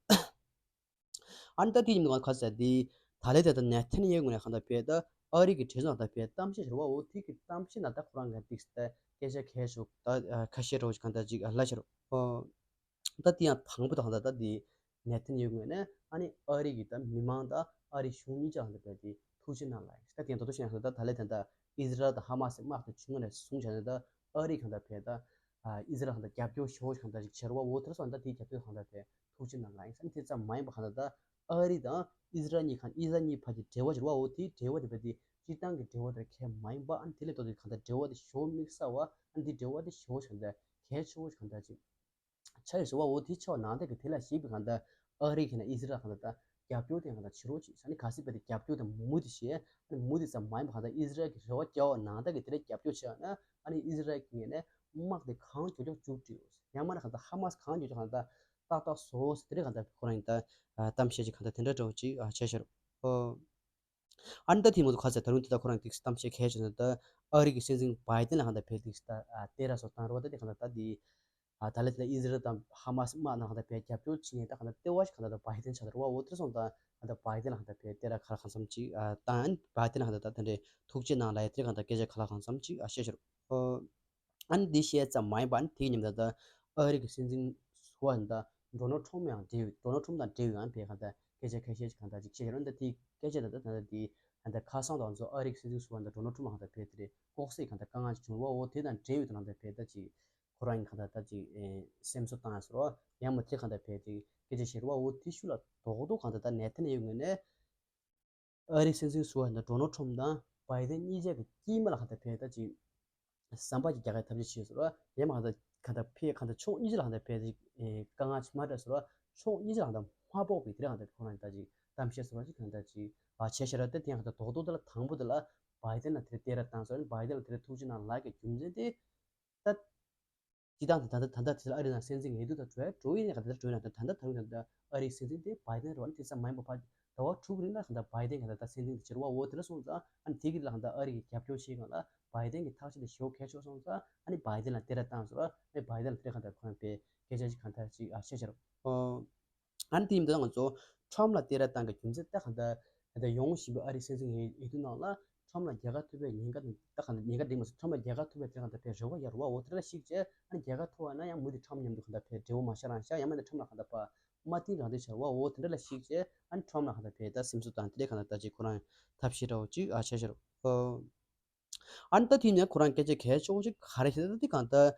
ཨ་ནི་ད་དེ་ཡིན་ནའང་ཁ་ཟེར་དེ་ད་ལེ་དེ་ད་ནེ་ཐན་ཡ་ཧུ་ངོས་ནས་གང་ལྟར་ཕེ་ད་ཨ་རི་གི་གྲོས་ཚོགས་ནང་ད་ཕེ་གཏམ་བཤད་བྱེད་བ་འོ་དེ་གི་གཏམ་བཤད་ནང་ད་ཁོ་རང་གི་ཏིག་ད་སྐད་ཆ་གལ་ཆེ་ད་ཁ་ཤས་རོགས་གང་ལྟར་ཅིག་ལ་ཤར་ཨོ། ད་དེ་ཡང་དང་པོ་ད་གང་ལྟར་ད་དེ་ནེ་ཐན་ཡ་ཧུ་ངོས་ནས་ཨ་ནི་ཨ་རི་གི་ད་མི་མང་ད་ཨ་རི་གཞུང་གཉིས་ཆ་གང་ལྟར་ཕེ་དེ་ཐུགས་རྗེ་གནང་ལ་ཡིན་ད་དེ་ཡང་ད་དུ་ཤེས་ཡང་ད་ད་ལེ་དེ་ད་ཨི་ཟི་རལ་ད་ཧ་མ་སི་དམག་དེ་བྱུང་ནས་བཟུང་བྱས་ནས་ད་ཨ་རི་གང་ལྟར་ཕེ་ད་ཨི་ཟི་རལ་གང་ལྟར་རྒྱབ་སྐྱོར་ཞེ་པོ་གང་ལྟར་ཅིག་བྱེད་བ་འོ་དེར་སོང་ད་དེ་རྒྱབ་སྐྱོར་གང་ལྟར་ཕེ། ཐུགས་རྗེ་གནང་ལ་ཡིན་ས་ནི་དེ་ཙམ་མ་ཡིན་པ་གང་ལྟར་ད་ཨ་རི་དང་ཨི་ཟི་རལ་གཉིས་ཁ་ཨི་ཟི་རལ་གཉིས་བར་གྱི་འབྲེལ་བ་ཞིག་རེད་བ་འོ་དེའི་འབྲེལ་བ་དེ་བས་དེ་སྤྱིར་བཏང་གི་འབྲེལ་བ་དེ་ཁས་མ་ཡིན་པ་ཨ་ནི་དེ་ལས་ལྡོག་སྟེ་གང་ལྟར་འབྲེལ་བ་དེ་ཞེ་པོ་དམིགས་བསལ་བ་ཨ་ནི་དེ་འབྲེལ་བ་དེ་ཞེ་པོ་ཞིག་གང་ལྟར་གལ་ཆེ་བོ་ཞིག་གང་ལྟར་ཅིག་ཆགས་ཡོད་ཟེར་བ་འོ་དེ་ཆེ་བ་ནང་དེ་གི་དེ་ལ་ཞིག་པའི་གང་ལྟར་ཨ་རི་གི་ནས་ཨི་ཟི་རལ་གང་ལྟར་ད་རྒྱབ་སྐྱོར་དེ་གང་ལྟར་བྱེད་རོགས་བྱེད་ས་ནི་ག་སྲིད་པ་དེ་རྒྱབ་སྐྱོར་དེ་མུ་མུ་དེ་བྱེད་ཨ་ནི་མུ་དེ་ཙམ་མ་ཡིན་པ་གང་ལྟར་ཨི་ཟི་རལ་གི་རེ་བ་རྒྱག་བ་ནང་དེ་གི་དེ་ལ་རྒྱབ་སྐྱོར་བྱེད་ཨ་ན་ཨ་ནི་ཨི་ཟི་རལ་གི་ངོས་ནས་དམག་དེ་གང་མགྱོགས་མགྱོགས་མཇུག་སྒྲིལ་ཡང་མིན་ན་གང་ལྟར་ཧ་མ་སི་གང་མགྱོགས་མགྱོགས་གང་ལྟར་ཏག་ཏག་བཟོ་ཟེར་དེ་རེད་གང་ལྟར་ཁོ་རང་ཡིན་ད་གཏམ་བཤད་ཅིག་གང་ལྟར་དེ་འདྲ་འདྲ་བོ་ཅིག་བྱས་ཤར། ཨ་ནི་ད་དེ་མོ་ཚོ་ག་ཚད་ད་རུང་དེ་ད་ཁོ་རང་ཏིག་གཏམ་བཤད་གལ་ཆེ་ན་ད་ཨ་རི་གི་སྲིད་འཛིན་བྷའི་ཏན་ལ་གང་ལྟར་ཕེ་ཏིག་ད་ལྟེ་ར་སོགས་བཏང་རོགས་ད་དེ་གང་ལྟར་ད་དེ་ད་ལྟ་དེ་ལ་ཨི་ཟི་རལ་དང་ཧ་མ་སི་དམག་ནང་གང་ལྟར་ཕེ་རྒྱབ་སྐྱོར་བྱེད་མཁན་ད་གང་ལྟར་ལྟེ་བ་ཞིག་གང་ལྟར་ད་བྷའི་ཏན་ཆགས་ད་རོགས་འོ་དེ་སོང་ད་གང་ལྟར་བྷའི་ཏན་ལ་གང་ལྟར་ཕེ་ལྟེ་ར་ག་ལ་གང་འཚམ་ཅིག་བཏང་ཨ་ནི་བྷའི་ཏན་ལ་གང་ལྟར་ད་དེ་འདྲའི་ཐུགས་རྗེ་གནང་ལ་ཡ་དེ་གང་ལྟར་སྐད་ཆ་ག་ལ་གང་འཚམ་ཅིག་བཤད་ཤར། ཨ་ནི་འདི་བཤད་ཙམ་མ་ཡིན་པར་ཨ་ནི་དེའི་མཉམ་དུ་ད་ཨ་རི་གི་སྲིད་འཛིན་ཟུར་པ་ད་ཌོ་ནལ་ཊམ་ཡང་འབྲེལ་ཡོད་ཌོ་ནལ་ཊམ་དང་འབྲེལ་ཡོད་ཨ་ནི་བས་གང་ལྟར་སྐད་ཆ་ཁ་ཤས་ཤིག་གང་ལྟར་ཅིག་བཤད་ཤར་ཨ་ནི་ད་དེའི་སྐད་ཆ་ད་ད་ད་ད་དེ་གང་ལྟར་ཁ་སང་དང་ཚོ་ཨ་རི་གི་སྲིད་འཛིན་ཟུར་པ་ད་ཌོ་ནལ་ཊམ་ལ་གང་ལྟར་བས་དེ་རེད་ལྐོག་ཟ་གང་ལྟར་དཀའ་ངལ་ཅིག་བྱུང་བ་འོ་དེ་དང་འབྲེལ་ཡོད་དུ་གང་ལྟར་བས་ད་ཅིག་ཁོ་རང་གིས་གང་ལྟར་ད་ཅིག་སེམས་གསོ་བཏང་ཡ་ཟེར་བ་ཡང་མ་དེ་གང་ལྟར་བས་ཅིག་སྐད་ཆ་བཤད་བ་འོ་དེ་ཤུལ་ལ་རྡོག་རྡོག་གང་ལྟར་ད་ནེ་ཐན་ཡ་ཧུ་ངོས་ནས། ཨ་རིའི་སྲིད་འཛིན་ཟུར་པ་ཡིན་ན་ཌོ་ནལ་ཊམ་དང་བྷའི་ཏན་གཉིས་ཆ་གི་དཀྱིལ་མ་ལ་གང་ལྟར་བས་ད་ཅིག་ཟམ་པ་ཅིག་རྒྱག་གི་ཐབས་ཤེས་བྱས་ཟེར་བ་ཡང་མ་གང་ལྟར་གང་ལྟར་ཕེ་གང་ལྟར་ཕྱོགས་གཉིས་ཆ་ལ་གང་ལྟར་བས་ཅིག་དཀའ་ངལ་ཅིག་མ་འཕྲད་ཟེར་བ་ཕྱོགས་གཉིས་ཆ་ལ་གང་ལྟར་མ་ཕོག་པའི་དེ་རིང་གང་ལྟར་ཁོ་རང་ད་ཅིག་གཏམ་བཤད་ཟེར་བ་ཅིག་གང་ལྟར་ཅིག་བྱས་ཤར་ཏེ་དེ་ཡང་གང་ལྟར་རྡོག་རྡོག་དེ་ལ་དང་པོ་དེ་ལ་བྷའི་ཏན་ལ་དེ་རིང་སྟེར་ར་བཏང་ཟེར་བ་བྷའི་ཏན་ལ་དེ་རིང་ཐུགས་རྗེ་གནང་ལབ་ཀྱི་རྒྱུ་མཚན་དེ། ད། སྤྱིར་བཏང་དུ་ད་ལྟ་ད་ལྟ་དེ་ལ་ཨ་རི་ནང་སྲིད་འཛིན་ངེས་དུ་ད་འགྲོ་ཡ་འགྲོ་ཡིན་ནའི་ག་ད་ལྟ་འགྲོ་ཡིན་ན་ད་ད་ལྟ་ད་རུང་ད་ལྟ་ཨ་རིའི་སྲིད་འཛིན་དེ་བྷའི་ཏན་རེད་བ། ཨ་ནི་དེ་ཙམ་མ་ཡིན་པ་ཕར་ཟླ་བ་དྲུག་རིང་ལ་ག་ད་བྷའི་ཏན་ག་ད་ད་སྲིད་འཛིན་དེ་བྱེད་རེད་བ། འོ་དེ་ལ་སོང་ཙང་ཨ་ནི་དེ་གི་ལ་ག་ད་ཨ་རི་གི་རྒྱབ་སྐྱོར་བྱེད་སྒང་ལ་བྷའི་ཏན་གི་ཐག་གཅོད་དེ་ཞེ་པོ་གལ་ཆེ་སོང་ཙང་ཨ་ནི་བྷའི་ཏན་ལ་སྟེར་ར་བཏང་ཟེར་བ་ཨ་ནི་བྷའི་ཏན་ལ་དེ་ག་ད་ཁོ་རང་པའི་སྐད་ཆ་ཞིག་ག་ད་ཅིག་ཨ་བཤད་བྱེད་རེད། ཨ་ནི་དེ་ཡིན་དུས་ང་ཚོ་ཁྲམ་ལ་སྟེར་ར་བཏང་གི་རྒྱུ་མཚན་ད་ག་ད་ད་ཡོང་བཞིན་པའི་ཨ་རིའི་སྲིད་འཛིན་ཡིན་དུས་ནང་ལ། ཁྲམ་ལ་རྒྱལ་ཁ་ཐོབ་པའི་ཉེན་ཁ་དང་ད་གང་ལྟར་ཉེན་ཁ་འགྲིག་མ་སོང་། ཁྲམ་ལ་རྒྱལ་ཁ་ཐོབ་པའི་དེ་གང་ལྟར་བས་རེ་བ་ཡར་བ་འོ་དེ་ལ་གཞིགས་བྱས་ཨ་ནི་རྒྱལ་ཁ་ཐོབ་པ་ན་ཡང་མུ་མཐུད་ཁྲམ་མཉམ་དུ་གང་ལྟར་བས་འབྲེལ་བ་མ་ཤར་རང་ཤར་ཡང་མིན་ན་ཁྲམ་ལ་གང་ལྟར་བ་མ་བསྟེན་རང་བསྟེན་བྱ་བ་འོ་དེ་འདྲ་ལ་གཞིགས་བྱས་ཨ་ནི་ཁྲམ་ལ་གང་ལྟར་བས་ད་སེམས་གསོ་དང་དེ་ལས་གང་ལྟར་ད་ཅིག་ཁོ་རང་ཐབས་ཤེས་འདྲ་བོ་ཅིག་ཨ་བྱས་ཤར་ཨ་ནི་ད་དེ་ནས་ཁོ་རང་སྐད་ཆ་གལ་ཆེ་བོ་ཅིག་ག་རེ་བཤད་ད་དེ་གང་ལྟར།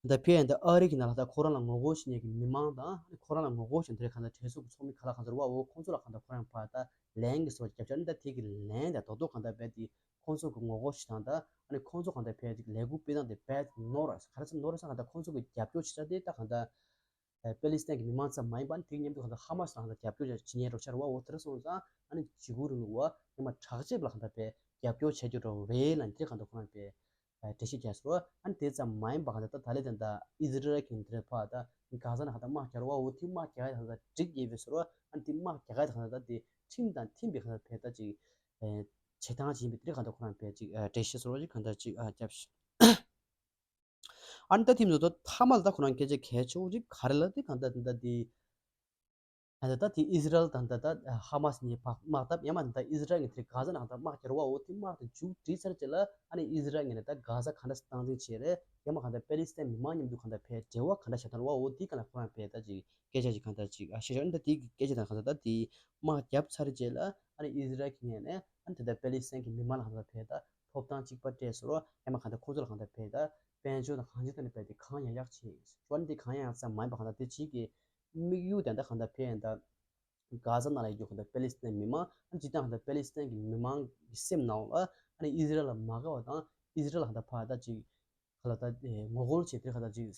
ད་ཕེ་ཡན་ད་ཨ་རི་གི་ནང་ལ་ད་ཁོ་རང་ལ་ངོ་རྒོལ་བྱེད་མཁན་གྱི་མི་མང་དང་ཁོ་རང་ལ་ངོ་རྒོལ་བྱེད་མཁན་དེ་གང་ལྟར་གྲོས་ཚོགས་ཀྱི་ཚོགས་མི་ག་ལ་གང་ཟེར་བ་འོ་ཁོང་ཚོ་ལ་གང་ལྟར་ཁོ་རང་ཕར་ད་ལན་གྱི་བཟོ་རྒྱབ་ཆ་ནི་ད་དེ་གི་ལན་ད་རྡོག་རྡོག་གང་ལྟར་རྦད་དེ་ཁོང་ཚོ་གི་ངོ་རྒོལ་བྱེད་སྟངས་ད་ཨ་ནི་ཁོང་ཚོ་གང་ལྟར་ཕེ་དེ་ལས་འགུལ་སྤེལ་སྟངས་དེ་རྦད་དེ་ནོར་ག་རེ་ཟེར་ནོར་ཟེར་གང་ལྟར་ཁོང་ཚོ་གི་རྒྱབ་སྐྱོར་བྱེད་ས་དེ་ད་གང་ལྟར་པེ་ལི་སི་ཐན་གྱི་མི་མང་ཙམ་མ་ཡིན་པ་ནི་དེ་མཉམ་དུ་གང་ལྟར་ཧ་མ་སི་ལ་གང་ལྟར་རྒྱབ་སྐྱོར་བྱེད་ཉེན་རོགས་ཆ་རེད་བ། འོ་དེ་འདྲ་སོང་ཙང་ཨ་ནི་འཇིགས་སྐུལ་རིང་ལུགས་བ་ཡང་མ་དྲག་ཆས་ལ་གང་ལྟར་ཕེ་རྒྱབ་སྐྱོར་བྱ་རྒྱུ་འདྲ་བོ་རེད་ལབ་ནས་དེ་གང་ལྟར་ཁོ་རང་ཕེ། འགྲེལ་བཤད་རྒྱག་སོང་། ཨ་ནི་དེ་ཙམ་མ་ཡིན་པ་གང་ལྟར་ད་ལེ་དེ་འདྲ་ཨི་ཟི་རལ་གྱི་འདིར་ཕར་ད་གྷ་ཟ་ནང་གང་ལྟར་དམག་རྒྱག་རོགས་འོ་དེ་དམག་རྒྱག་ཡ་གང་ལྟར་འགྲིག་ཡོད་པའི་ཟེར་རོ། ཨ་ནི་དེ་དམག་རྒྱག་ཡ་གང་ལྟར་དེ་ཁྲིམས་དང་མཐུན་པའི་གང་ལྟར་ཕེ་ད་ཅིག་བྱེད་སྟངས་ཅིག་ཡིན་པའི་དེ་གང་ལྟར་ཁོ་རང་ཕེ་ཅིག་འགྲེལ་བཤད་ཟེར་རོ་ཅིག་གང་ལྟར་ཅིག་རྒྱབ་ཤིག་ཨ་ནི་ད་དེ་མ་གཏོགས་མཐའ་མ་ལ་ད་ཁོ་རང་སྐད་ཆ་གལ་ཆེ་བོ་ཅིག་ག་རེ་ལ་དེ་གང་ལྟར་དེ་འདྲ་དེ། ད་ལྟ་དེ་ཨིས་རལ་དང་ད་ལྟ་ཧ་མ་སི་གཉིས་བར་དམག་འཐབ། ཡང་མ་ད་ལྟ་ཨིས་རལ་གྱིས་དེ་གྷ་ཛ་ནང་ད་དམག་རྒྱག་རེད་བ། འོ་དེ་དམག་དེ་མཇུག་སྒྲིལ་ཚར་རྗེས་ལ་ཨ་ནི་ཨིས་རལ་གྱིས་ད་གྷ་ཛ་ག་འདྲ་སྟངས་འཛིན་བྱེད་རེད། ཡང་མ་ག་ད་པེ་ལི་སི་ཐན་མི་མང་མཉམ་དུ་ག་ད་ཕའི་འབྲེལ་བ་ག་འདྲ་བྱེད་ཐུབ་རེད་བ། འོ་དེ་ག་ལ་ཁོ་རང་ཕའི་ད་ཅིག་སྐད་ཆ་ཅིག་ག་ད་ཅིག་ཨ་བཤད་ཤག་ཨ་ནི་ད་དེ་གི་སྐད་ཆ་དང་ག་ད་ད་དེ་དམག་བརྒྱབ་ཚར་རྗེས་ལ་ཨ་ནི་ཨིས་རལ་གྱིས་ནས་ཨ་ནི་ད་ལྟ་པེ་ལི་སི་ཐན་གྱི་མི་མང་ལ་ག་ད་ཕའི་ད་ཐོབ་ཐང་གཅིག་པ་སྤྲད་སོང་ར། ཡང་མ་ག་ད་ཁོ་ཚོ་ལ་ག་ད་ཕའི་ད་དཔལ་འབྱོར་དང་གང་ཅི་ད་ནི་ཕའི་དེ་གང་ཡག་ཡག་བྱེད་ཅོ་ཨ་ནི་དེ་གང་ཡག་ཡག་ཙམ་མ་ཡིན་པ་ག་ད་དེ་ཅིག་གི་དམིགས་ཡུལ་དེ་ད་གང་ལྟར་ཕན་ད་གྷ་ཛ་ནང་ལ་ཡོད་རྒྱུ་གང་ལྟར་པེ་ལི་སི་ཐན་མི་མང་ཨ་ནི་སྤྱིར་བཏང་གང་ལྟར་པེ་ལི་སི་ཐན་གྱི་མི་མང་གི་སེམས་ནང་ལ་ཨ་ནི་ཨིས་རལ་ལ་མ་དགའ་བ་དང་ཨིས་རལ་ལ་གང་ལྟར་ཕར་ད་ཅིག་ག་ལ་ད་ངོ་རྒོལ་བྱེད་དེ་གང་ལྟར་ཅིག་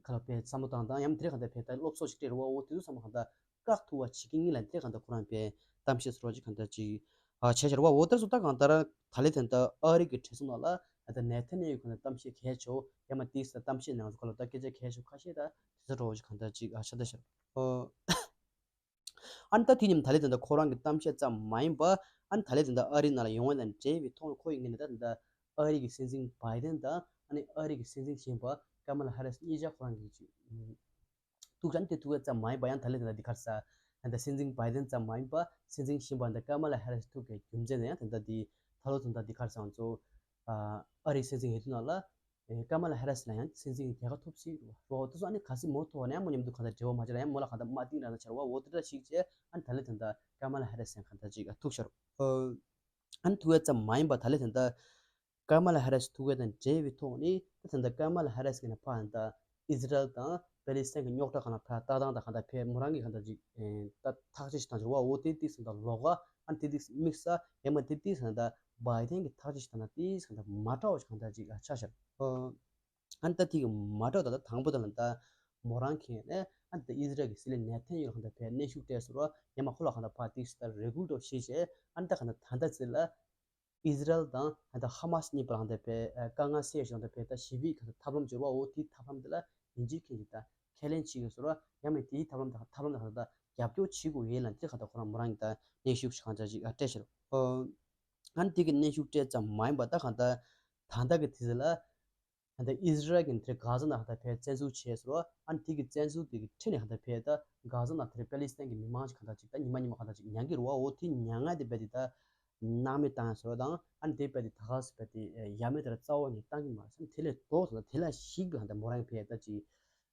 ག་ལ་པའི་བསམ་བློ་བཏང་དང་ཡང་དེ་གང་ལྟར་ཕན་ད་སློབ་གསོ་ཞིག་སྤྲད་རེད་བ། འོ་དེ་ཚོ་ཚང་མ་གང་ལྟར་བཀག་ཐུབ་པ་བྱེད་ཀྱི་ཡིན་ལ་དེ་གང་ལྟར་ཁོ་རང་པའི་གཏམ་བཤད་སོགས་ཅིག་གང་ལྟར་ཅིག་ཨ་བྱས་ཤག་རེད་བ། འོ་དེ་ཚོ་ད་གང་ལྟར་ད་ལས་དེ་ད་ཨ་རི་གི་གྲོས་ཚོགས་ནང་ལ་ད་ནེ་ཐན་ཡ་ཧུ་གང་ལྟར་གཏམ་བཤད་གལ་ཆེ་བོ་ཡང་མ་དེ་གཏམ་བཤད་ནང་ཚོ་གང་ལ་ད་སྐད་ཆ་གལ་ཆེ་བོ་ཁ་ཤས་ད་དེ་ཚོ་འགྲོ་བ་ཅིག་གང་ལྟར་ཅིག་ཨ་ཤ་ད་ཤར། ཨ་ནི་ད་དེ་ཉིན་ད་ལས་དེ་འདྲ་ཁོ་རང་གི་གཏམ་བཤད་ཙམ་མ་ཡིན་པ། ཨ་ནི་ད་ལས་དེ་འདྲ་ཨ་རི་ནང་ལ་ཡོང་བ་དང་འབྲེལ་བའི་ཐོག་ནས་ཁོ་ཡི་ངོས་ནས་ད་དེ་འདྲ་ཨ་རི་གི་སྲིད་འཛིན་བྷའི་ཌེན་དང་ཨ་ནི་ཨ་རི་གི་སྲིད་འཛིན་གཞོན་པ་ཀ་མ་ལ་ཧེ་རི་སི་གཉིས་ཆ་ཁོ་རང་གིས་ཐུག་ཅིང་དེ་ཐུག་ཡ་ཙམ་མ་ཡིན་པ་ཡང་ད་ལས་དེ་འདྲ་འདི་གར་ས་ད་ལྟ་སྲིད་འཛིན་བྷའི་ཌེན་ཙམ་མ་ཡིན་པ་སྲིད་འཛིན་གཞོན་པ་འདི་ཀ་མ་ལ་ཧེ་རི་སི་ཐུག་པའི་རྒྱུ་མཚན་ནི་ཡང་ད་ལྟ་འདི་ད་ལོ་ད་ལྟ་འདི་གར་སང་ཚོ་ཨ་རིའི་སྲིད་འཛིན་ཡིན་དུས་ན་ལ། ཀ་མ་ལ་ཧེ་རི་སི་ལ་ཡང་སྲིད་འཛིན་རྒྱལ་ཁ་ཐོབ་སྲིད་རོ། དེ་ཚོ་ཨ་ནི་ག་སྲིད་མོ་ཐོག་ནས་ཡང་མོ་མཉམ་དུ་གང་ལྟར་འབྲེལ་བ་མ་བྱས་ན་ཡང་མོ་ལ་གང་ལྟར་མ་བཏིང་ར་ན་ཆར་བ་འོ་དེ་འདྲ་ཞིག་བྱས་ཨ་ནི་ད་ལེ་ད་ལྟ་ཀ་མ་ལ་ཧེ་རི་སི་ཡང་གང་ལྟར་ཅིག་ཐུག་ཤར། ཨ་ནི་ཐུག་ཡ་ཙམ་མ་ཡིན་པ་ད་ལེ་ད་ལྟ་ཀ་མ་ལ་ཧེ་རི་སི་ཐུག་ཡ་དང་འབྲེལ་བའི་ཐོག་ནས་ད་ད་ལྟ་ཀ་མ་ལ་ཧེ་རི་སི་གི་ནས་ཕར་ད་ཨི་ཟི་རལ་དང་པེ་ལི་སི་ཐན་གྱི་རྙོག་དྲ་གང་ལ་ཕར་ལྟ་སྟངས་དང་གང་ལྟར་ཕར་མོ་རང་གི་གང་ལྟར་ཅིག་ད་ཐག་གཅོད་ཞིག་བཏང་ཆོག་བ། འོ་དེ་ཏིག་ཙམ་ད་ལོགས་ཀ་ཨ་ནི་དེ་ཏིག་ཙམ་དམིགས་བསལ་ཡང་མ་དེ་ཏིག་ཙམ་ད་བྷའི་ཌེན་གྱི་ཐག་གཅོད་ཞིག་བཏང་ན་ཏིག་ཙམ་ད་མ་འདྲ་བ་ཞིག་གང་ལྟར་ཅིག་ཆགས་ཤར། ཨ་ནི་ད་དེ་གི་མ་འདྲ་བ་ད་ལྟ་དང་པོ་ད་ལ་ད་མོ་རང་གིས་ནས་ཨ་ནི་ད་ཨི་ཟི་རལ་གྱི་སྲིད་བློན་ནེ་ཐན་ཡ་ཧུ་ལ་གང་ལྟར་ཕར་གནོན་ཤུགས་སྤྲད་སོང་ར། ཡང་མ་ཁོ་ལ་གང་ལྟར་ཕར་ཏིག་ཙམ་ད་རེ་སྐུལ་འདྲ་བོ་ཞིག་བྱས་ཨ་ནི་ད་གང་ལྟར་ད་ལྟ་ཚེ་ལ། ཨི་ཟི་རལ་དང་ད་ཧ་མ་སི་གཉིས་བར་ལ་དེ་བས་དཀའ་ངལ་སེལ་ཞིང་དེ་བས་ད་ཞི་བའི་ཁ་ཐབས་ལམ་སྦྱོར་བའོ། དེའི་ཐབས་ལམ་དེ་ལ་ཡིན་གཅིག་མིན་གཅིག་ད་ཁས་ལེན་བྱེད་དགོས་སོ་ར། ཡང་མིན་དེའི་ཐབས་ལམ་དང་ཐབས་ལམ་དང་ད་རྒྱབ་སྐྱོར་བྱེད་དགོས་ཡིན་ལ་དེ་ཁ་ད་ཁོ་རང་མོ་རང་གི་ད་གནོན་ཤུགས་ཤིག་གང་ཅག་ཅིག་སྤྲད་ཤར། ཨ་ནི་དེ་གི་གནོན་ཤུགས་སྤྲད་ཙམ་མ་ཡིན་པ་ད་གང་ད་ད་ལྟ་གི་དུས་ཚོད་ལ། ད་ལྟ་ཨི་ཟི་རལ་གྱིས་དེར་གྷ་ཛ་ནང་ད་ཕར་བཙན་འཛུལ་བྱས་སོང་། ཨ་ནི་དེ་གི་བཙན་འཛུལ་དེ་གི་ཁྲིད་ནས་ད་ཕར་ད་གྷ་ཛ་ནང་དེར་པེ་ལི་སི་ཐན་གྱི་མི་མང་ཅིག་གང་ལྟར་ཅིག་ད་ཉི་མ་ཉི་མ་གང་ལྟར་ཅིག་མྱང་གི་རེད་བ། འོ་དེ་མྱ་ངན་དེ་རྦད་དེ་ད་སྣང་མེད་བཏང་ཡ་སོང་དང་ཨ་ནི་དེ་རྦད་དེ་ད་ག་སེ་རྦད་དེ་ཡ་མེད་དེ་རྩ་བ་ནས་བཏང་གི་མ་རེད་བསམ། དེ་ལས་ལྡོག་སོང་ད་དེ་ལ་ཞིག་གི་གང་ལྟར་མོ་རང་ཕར་ད་ཅིག་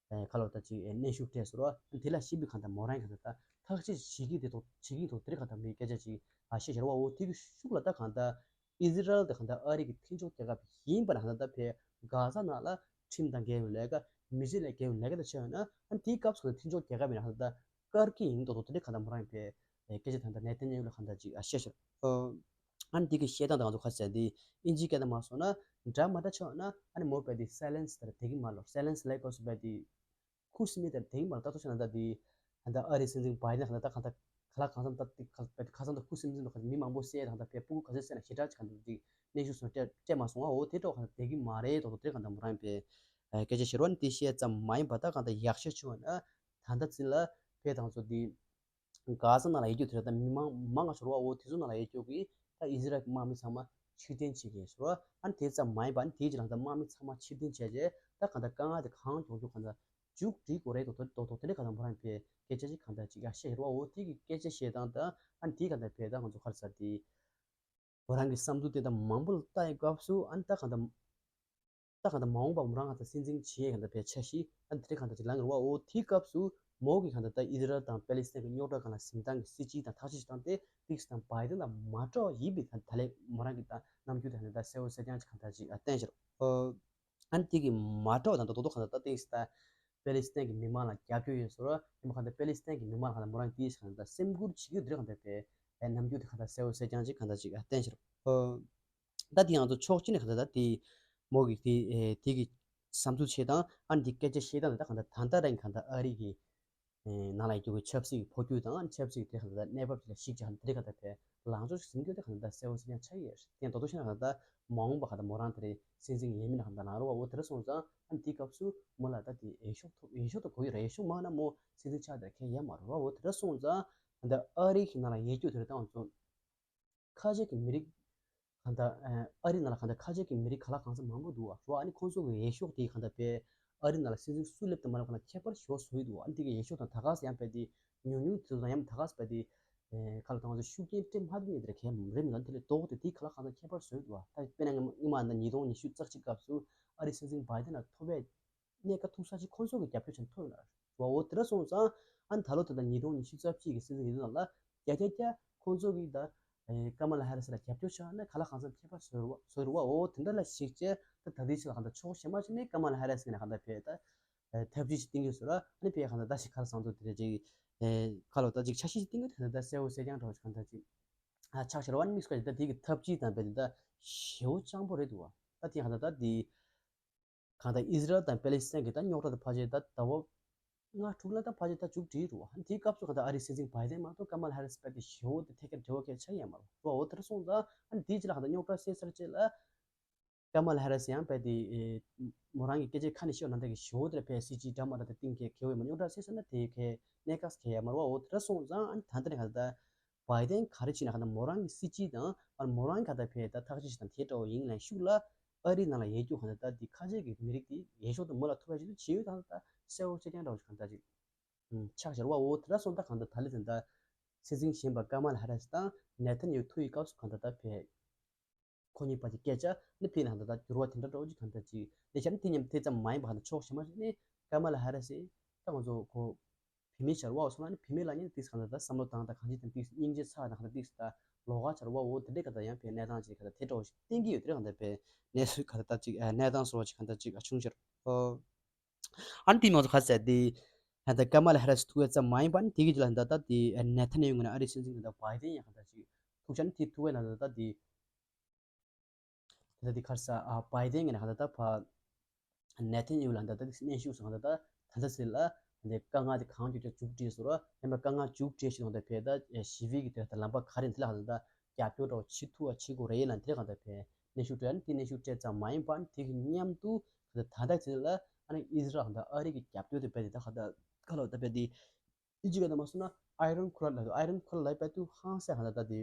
ཁ་ལོ་ད་ཅིག་གནོན་ཤུགས་སྤྲད་སོང་། ཨ་ནི་དེ་ལ་ཞིག་གི་གང་ལྟར་མོ་རང་གང་ལྟར་ད་ཐག་གཅོད་བྱེད་ཀྱི་དེ་ཐོག་བྱེད་ཀྱི་ཐོག་དེ་རེད་གང་ལྟར་མི་སྐད་ཆ་ཅིག་ཨ་བཤད་ཤར་བ། འོ་དེ་གི་ཤུགས་ལ་ད་གང་ལྟར། ཨི་ཟི་རལ་དང་གང་ལྟར་ཨ་རི་གི་མཐུན་ཕྱོགས་རྒྱལ་ཁབ་ཡིན་པ་ན་གང་ལྟར་ད་ཕར་གྷ་ཛ་ནང་ལ་ཁྲིམས་དང་འགལ་བའི་ལས་ཀ་མི་སེར་ལ་འགལ་བའི་ལས་ཀ་དང་བྱས་ཡོད་ན་ཨ་ནི་དེའི་སྐབས་སུ་མཐུན་ཕྱོགས་རྒྱལ་ཁབ་ཡིན་ན་གང་ལྟར་ད་བཀག་གི་ཡིན་མདོག་མདོག་དེ་འདྲའི་གང་ལྟར་མོ་རང་ཕར་སྐད་ཆ་དང་ད་ནེ་ཐན་ཡ་ཧུ་ལ་གང་ལྟར་ཅིག་ཨ་བཤད་ཤར། ཨ་ནི་དེ་གི་བཤད་སྟངས་དང་ང་ཚོ་ཁ་ཟེར་དེ་ཨིན་ཇིའི་སྐད་དང་མ་སོང་ན་འདྲ་མ་འདྲ་ཆགས་ན་ཨ་ནི་མོ་རྦད་དེ་སའི་ལེན་སི་དེར་བསྡད་ཀྱི་མ་རེད། སའི་ལེན་སི་ལབ་དུས་སུ་རྦད་དེ། ཁུ་སིམ་མེ་དེར་དེང་མར་ལྟ་རྟོག་བྱས་ན་ད་དེ་ད་ལྟ་ཨ་རིའི་སྲིད་འཛིན་བྷའི་ཌེན་གང་ལྟར་གང་ལྟར་ག་ལ་གང་འཚམ་ད་དེ་ག་ལ་གང་འཚམ་ད་ཁུ་སིམ་སིམ་དུ་ག་མི་མང་པོ་བསད་དང་ད་ཕར་སྤུ་གུ་ག་ཚོད་བསད་ན་ཞེ་དྲག་ཅིག་གང་འཚམ་ཅིག་གནོན་ཤུགས་སོང་སྤྲད་སྤྲད་མ་སོང་ཨ། འོ་དེ་འདྲ་གང་འཚམ་བསྡད་ཀྱི་མ་རེད་མདོག་མདོག་དེ་གང་འཚམ་མོ་རང་པའི་སྐད་ཆ་བཤད་རོགས་ནི་དེ་བཤད་ཙམ་མ་ཡིན་པ་ད་གང་ལྟར་ཡག་ཤོས་བྱུང་བ་ན་ད་ལྟ་ཚེ་ལ་ཕར་དང་ཚོ་དེ། གྷ་ཟ་ནང་ལ་ཡོད་རྒྱུ་དེ་ལ་ད་མི་མང་མང་ང་ཤོར་བ་འོ་དེ་ཚོ་ནང་ལ་ཡོད་རྒྱུ་གི་ད་ཨི་ཟི་རལ་གྱི་དམག་མི་ཚང་མ་ཕྱིར་འཐེན་བྱེད་ཀྱི་ཡོད་ཤོར་བ། ཨ་ནི་དེ་ཙམ་མ་ཡིན་པ་ཨ་ནི་དེའི་རྗེས་ལ་ད་དམག་མི་ཚང་མ་ཕྱིར་འཐེན་བྱས་རྗེས་ད་གང་ལྟར་དཀའ་ངལ་དེ་གང་མགྱོགས་མགྱོགས་གང་ལྟར་མཇུག་སྒྲིལ་དགོས་རེད་མདོག་མདོག་མདོག་དེ་འདྲ་གང་ལྟར་མོ་རང་གི་སྐད་ཆ་ཞིག་གང་ལྟར་ཅིག་ཡར་བཤད་ཤོར་བ། འོ་དེ་གི་སྐད་ཆ་བཤད་སྟངས་དང་ཨ་ནི་དེ་གང་ལྟར་ཕར་ད་ང་ཚོ་ག་རེ་ཟེར་དེ་མོ་རང་གི་བསམ་ཚུལ་དེ་དང་མང་པོ་ལ་ལྟ་ཡི་སྐབས་སུ་ཨ་ནི་ད་གང་ལྟར། ད་གང་ལྟར་མ་འོངས་པ་མོ་རང་གང་ལྟར་སྲིད་འཛིན་བྱེད་གང་ལྟར་ཕར་འཆར་གཞི་ཨ་ནི་དེ་འདྲ་གང་ལྟར་ཅིག་ལངས་ཡོད་རེད་བ། འོ་དེའི་སྐབས་སུ་མོ་གིས་གང་ལྟར་ད་ཨི་ཟི་རལ་དང་པེ་ལི་སི་ཐན་གྱི་རྙོག་དྲ་སྒང་ལ་གཟིམ་སྟངས་ཀྱི་སྲིད་བྱུས་དང་ཐག་གཅོད་བྱེད་སྟངས་དེ་ཏིག་ཙམ་བྷའི་ཌེན་དང་མ་འདྲ་བ་ཡིན་པའི་ད་ད་ལན་མོ་རང་གི་ད་རྣམ་འགྱུར་དེ་གང་ལྟར་ད་གསལ་པོ་གསལ་རྐྱང་ཅིག་གང་ལྟར་ཅིག་ཨ་བསྟན་ཤར། ཨ་ནི་དེ་གི་མ་འདྲ་བ་དང་ད་རྡོག་རྡོག་གང་ལྟར་ད་ཏིག་ཙམ་ད་པེ་ལི་སི་ཐན་གྱི་མི་མང་ལ་རྒྱབ་སྐྱོར་ཡོད་ཟེར་བ་ཡིན་པ་གང་ལྟར་པེ་ལི་སི་ཐན་གྱི་མི་མང་ལ་གང་ལྟར་མོ་རང་དེའི་གང་ལྟར་སེམས་ཁུར་བྱེད་ཀྱི་འདུག་གང་ལྟར་ཕར་རྣམ་འགྱུར་དེ་གང་ལྟར་གསལ་པོ་གསལ་རྐྱང་ཅིག་གང་ལྟར་ཅིག་ཨ་བསྟན་ཤར། ཨ། ད་དེ་ང་ཚོ་ཕྱོགས་གཅིག་ནས་གང་ལྟར་ད་དེ་མོ་གི་དེ་ཨེ་དེ་གི་བསམ་ཚུལ་བཤད་སྟངས་ཨ་ནི་དེ་སྐད་ཆ་བཤད་སྟངས་དེ་ད་གང་ལྟར་ད་ལྟ་རང་གི་གང་ལྟར་ཨ་རི་གི་ཨེ་ནང་ལ་ཡོད་རྒྱུ་གི་ཆབ་སྲིད་ཀྱི་འཕོ་འགྱུར་དང་ཨ་ནི་ཆབ་སྲིད་ཀྱི་དེ་གང་ལྟར་གནས་བབ་དེ་ལ་གཞིགས་བྱས་ཨ་ནི་དེ་གང་ལྟར་ཕར་ལངས་ཕྱོགས་ཤིག་འཛིན་རྒྱུ་དེ་གང་ལྟར་གསལ་པོ་གསལ་རྐྱང་ཆགས་ཀྱི་ཡོད་རེད། དེ་མདོར་བསྡུས་བཤད་ན་གང་ལྟར་མ་འོངས་པ་གང་ལྟར་མོ་རང་དེ་རེད་སྲིད་འཛིན་ཡིན་མིན་ན་གང་ལྟར་ལངས་རོགས་བ་འོ་དེ་འདྲ་སོང་ཙང་ཨ་ནི་དེའི་སྐབས་སུ་མོ་ལ་ད་དེ་འོས་ཤོག་ཐོབ་འོས་ཤོག་ད་དགོས་ཀྱི་རེད། འོས་ཤོག་མ་ན་མོ་སྲིད་འཛིན་ཆགས་དེ་ཁེལ་ཡ་མ་རེད་བ། འོ་དེ་འདྲ་སོང་ཙང་ད་ཨ་རི་གི་ནང་ལ་ཡོད་རྒྱུ་དེ་རེད་ད་ང་ཚོ། ཁ་ཆེ་གི་མི་རིགས་གང་ལྟར་ཨ་རི་ནང་ལ་གང་ལྟར་ཁ་ཆེ་གི་མི་རིགས་ག་ལ་གང་འཚམ་མང་པོ་འདུག་བ་རོ། ཨ་ནི་ཁོང་ཚོ་གི་འོས་ཤོག་དེ་གང་ལྟར་ཕར་ཨ་རི་ནང་ལ་སྲིད་འཛིན་སུ་སླེབས་དང་མ་སླེབས་གང་ལ་ཁྱད་པར་ཞེ་པོ་བཟོ་ཡི་འདུག་ཨ་ནི་དེ་གི་འོས་ཤོག་དང་ད་ག་སེ་ཡང་ཕར་དེ་ ཉུང་ཉུང་དེ་ཚོ་དང་ཡང་ད་ག་ཟེར་བ་དེ་ཁ་ལ་དང་ཚོ་ཤུགས་རྐྱེན་སྤྲད་མ་ཐུབ་མཁན་དེ་ར་གལ་རེད་མི་འདུག་དེ་ལས་ལྡོག་སྟེ་དེའི་ཁ་ལ་གང་ལྟར་ཁྱད་པར་བཟོས་འདུག་བ། ད་དཔེར་ན་སྔོན་མ་ད་ཉིས་སྟོང་ཉི་ཤུ་རྩ་གཅིག་སྐབས་སུ་ཨ་རིའི་སྲིད་འཛིན་བྷའི་ཏན་ལ་ཐོབ་པའི་གནད་འགག་ཐུག་ས་ཅིག་ཁོང་ཚོ་གི་རྒྱབ་སྐྱོར་བྱས་ཐུབ་ཡོད་ན་རེད་བ། འོ་དེ་འདྲ་སོང་ཙང་ཨ་ནི་ད་ལོ་ད་ལྟ་ཉིས་སྟོང་ཉི་ཤུ་རྩ་གཅིག་གི་སྲིད་འཛིན་ཡིན་ནོ་ལ་རྒྱ་རྒྱ་རྒྱ་ཁོང་ཚོ་གིས་ད་ཀ་མ་ལ་ཧེ་རི་སི་ལ་རྒྱབ་སྐྱོར་བྱས་ན་ག་ལ་གང་འཚམ་ཁྱད་པར་བཟོ་རུ་བ་བཟོ་རུ་བ། འོ་དེ་འདྲ་ལ་གཞིགས་བྱས་ད་ད་ལྟའི་ཆ་ལ་གང་ལྟར་ཕྱོགས་གཞན་པ་ཞིག་ནས་ཀ་མ་ལ་ཧེ་རི་སི་ངས་གང་ལྟར་བས་ད་ཐབས་ཇུས་ཤིག་བཏིང་གི་ཡོད་ཟེར་ར། ཨ་ནི་བས་གང་ལྟར་ད་ཞིག་ག་ལ་བཟང་ཚོ་དེ་རེད་ཅིག་ཁ་ལོ་ད་ཅིག་འཆར་གཞི་ཞིག་བཏིང་གི་ད་ད་གསལ་བོ་གསལ་རྐྱང་འདྲ་བོ་ཞིག་གང་ལྟར་ཅིག་ཨ་ཆགས་ཤར་བ་ནི་དམིགས་སུ་བཀར་ད་དེ་གི་ཐབས་ཇུས་དང་བས་ད་ཞེ་བོ་སྤྱང་པོ་རེད་འདུག་བ། ད་དེ་གང་ལྟར་ད་དེ། གང་ལྟར་ཨི་ཟི་རལ་དང་པེ་ལེ་སི་ཐན་གྱི་ད་རྙོག་དྲ་དང་ཕལ་ཆེར་ད་ཟླ་བ་ལྔ་དྲུག་ལ་ད་ཕལ་ཆེར་ད་མཇུག་སྒྲིལ་འགྲོ་བ། དེའི་སྐབས་སུ་གང་ལྟར་ཨ་རིའི་སྲིད་འཛིན་བྷའི་ཏན་མ་གཏོགས་ཀ་མ་ལ་ཧེ་རི་སི་པད་དེ་ཞེ་བོ་དེ་ཐད་ཀར་འབྲེལ་བ་གལ་ཆགས་ཡ་མ་རེད་བ། འོ་དེར་སོང་ཙང་ཨ་ནི་དེའི་རྗེས་ལ་གང་ལྟར་རྙོག་དྲ་སེལ་ཚར་རྗེས་ལ་ཀ་མ་ལ་ཧེ་རི་སི་ཡང་པད་དེ་མོ་རང་གི་སྐད་ཆ་ཁ་ནས་ཤོད་ན་ད་གི་ཞེ་བོ་དེར་ཕལ་སྲིད་ཇུས་འདྲ་མ་འདྲ་དེ་གཏིང་གི་གལ་བའི་མ་རྙོག་དྲ་སེལ་ཚར་ན་དེ་གལ་གནད་འགག་གལ་ཡ་མ་རེད་བ། འོ་དེར་སོང་ཙང་ཨ་ནི་ད་ལྟ་ནས་གང་ལྟར། བྷའི་ཏན་ག་རེ་བྱས་ན་གང་ལྟར་མོ་རང་གི་སྲིད་ཇུས་དང་ཨ་མོ་རང་གི་གང་ལྟར་ཕེ་ད་ཐག་གཅོད་བྱེད་སྟངས་དེ་འདྲ་བོ་ཡིན་ལ་ཤུགས་ལ་ཨ་རིའི་ནང་ལ་ཡོད་རྒྱུ་གང་ལྟར་ད་འདི་ཁ་ཆེ་གི་མི་རིགས་དེ་ཡན་ཤོག་ཏུ་མོ་ལ་ཐུག་པ་ཞིག་ཏུ་བྱེད་ཡོད་དང་ད་གསལ་བོ་ཤེས་ཀྱང་འདྲ་བོ་ཞིག་གང་ལྟར་ཅིག་ཆགས་ཤར་བ། འོ་དེ་འདྲ་སོང་ད་གང་ལྟར་ད་ལི་དེ་འདྲ་སྲིད་འཛིན་གཞོན་པ་ཀ་མ་ལ་ཧ་ར་སི་དང་ནེ་ཐན་ཡུ་ཐུག་ཡི་སྐབས་སུ་གང་ལྟར་ད་ཕེ། ཁོ་གཉིས་བར་གྱི་སྐད་ཆ་ནི་ཕི་ནང་ད་ལྟ་འགྱུར་བ་དེ་འདྲ་འགྲོ་གི་གང་ལྟར་ཅིག་ལས་བྱ་ནི་དེ་མཉམ་དེ་ཙམ་མ་ཡིན་པ་གང་ལྟར་ཕྱོགས་གཞན་པ་ཞིག་ནི་ཀ་མ་ལ་ཧ་ར་སི་ད་ང་ཚོ་གོ་བུད་མེད་ཤར་བ་སོང་ན་ནི་བུད་མེད་ལ་ནི་ཏིག་གང་ལྟར་ད་བསམ་བློ་བཏང་ད་གང་ཅི་དང་ཏིག་སྙིང་རྗེ་ཚ་དང་གང་ལྟར་ཏིག་ད་ལོགས་ཀ་ཤར་བ་འོ་དེ་འདྲའི་གང་ལྟར་ཡང་ཕའི་གནས་སྟངས་ཅིག་གང་ལྟར་དེ་འདྲ་བ་ཞིག་བསྟན་གྱི་ཡོད་དེ་གང་ལྟར་ཕའི་གནས་ཚུལ་གང་ལྟར་ད་ཅིག་གནས་སྟངས་སོགས་ཅིག་གང་ལྟར་ཅིག་བྱུང་ཤར་ཨོ། ཨ་ནི་དེ་མང་ཚོ་ག་ཟེར་དེ་ད་ཀ་མ་ལ་ཧ་ར་སི་ཐུག་ཡ་ཙམ་མ་ཡིན་པ་ནི་དེ་གི་ཅི་ལ་ད་ད་དེ་ནེ་ཐན་ཡུ་ངོས་ནས་ཨ་རིའི་སྲིད་འཛིན་གང་ལྟར་བྷའི་ཏན་ཡང་གང་ལྟར་ཅིག་ཐུག་ཤར་ནི་དེ་ཐུག་པའི་ནང་ད་ད་དེ། ད་ལྟ་འདི་ཁར་ས་ཨ་བྷའི་ཏན་ངོས་ནས་གང་ལྟར་ད་ཕ་ནེ་ཐན་ཡུ་ལ་ད་ལྟ་འདི་གནོན་ཤུགས་སུ་གང་ལྟར་ད་ད་ལྟ་ཟེར་ལ་འདི་དཀའ་ངལ་དེ་གང་མགྱོགས་མགྱོགས་མཇུག་སྒྲིལ་སོང་ར་ཡང་ན་དཀའ་ངལ་མཇུག་སྒྲིལ་ཞིག་གང་ལྟར་ཕེ་ད་ཞི་བའི་གི་དེ་ལ་ད་ལམ་པ་ག་རེ་འདི་ལ་གང་ལྟར་ད་རྒྱབ་སྐྱོར་འདྲ་བོ་བྱེད་ཐུབ་བ་བྱེད་དགོས་རེད་ལ་འདི་ལ་གང་ལྟར་ཕེ་གནོན་ཤུགས་སྤྲད་ཡ་ནི་དེ་གནོན་ཤུགས་སྤྲད་ཙམ་མ་ཡིན་པ་ནི་དེ་གི་མཉམ་དུ་གང་ལྟར་ད་ལྟ་ཟེར་ལ་ཨ་ནི་ཨི་ཟི་རལ་གང་ལྟར་ཨ་རི་གི་རྒྱབ་སྐྱོར་དེ་ཕེ་དེ་ད་གང་ལྟར་ཁ་ལོ་ད་ཕེ་དེ་ཨི་ཇི་ག་ད་མ་སོང་ན་ཨའི་རོན་ཁུ་ར་ལ་ཨའི་རོན་ཁུ་ར་ལ་ཕེ་དུ་ཧང་སེ་གང་ལྟར་ད་དེ།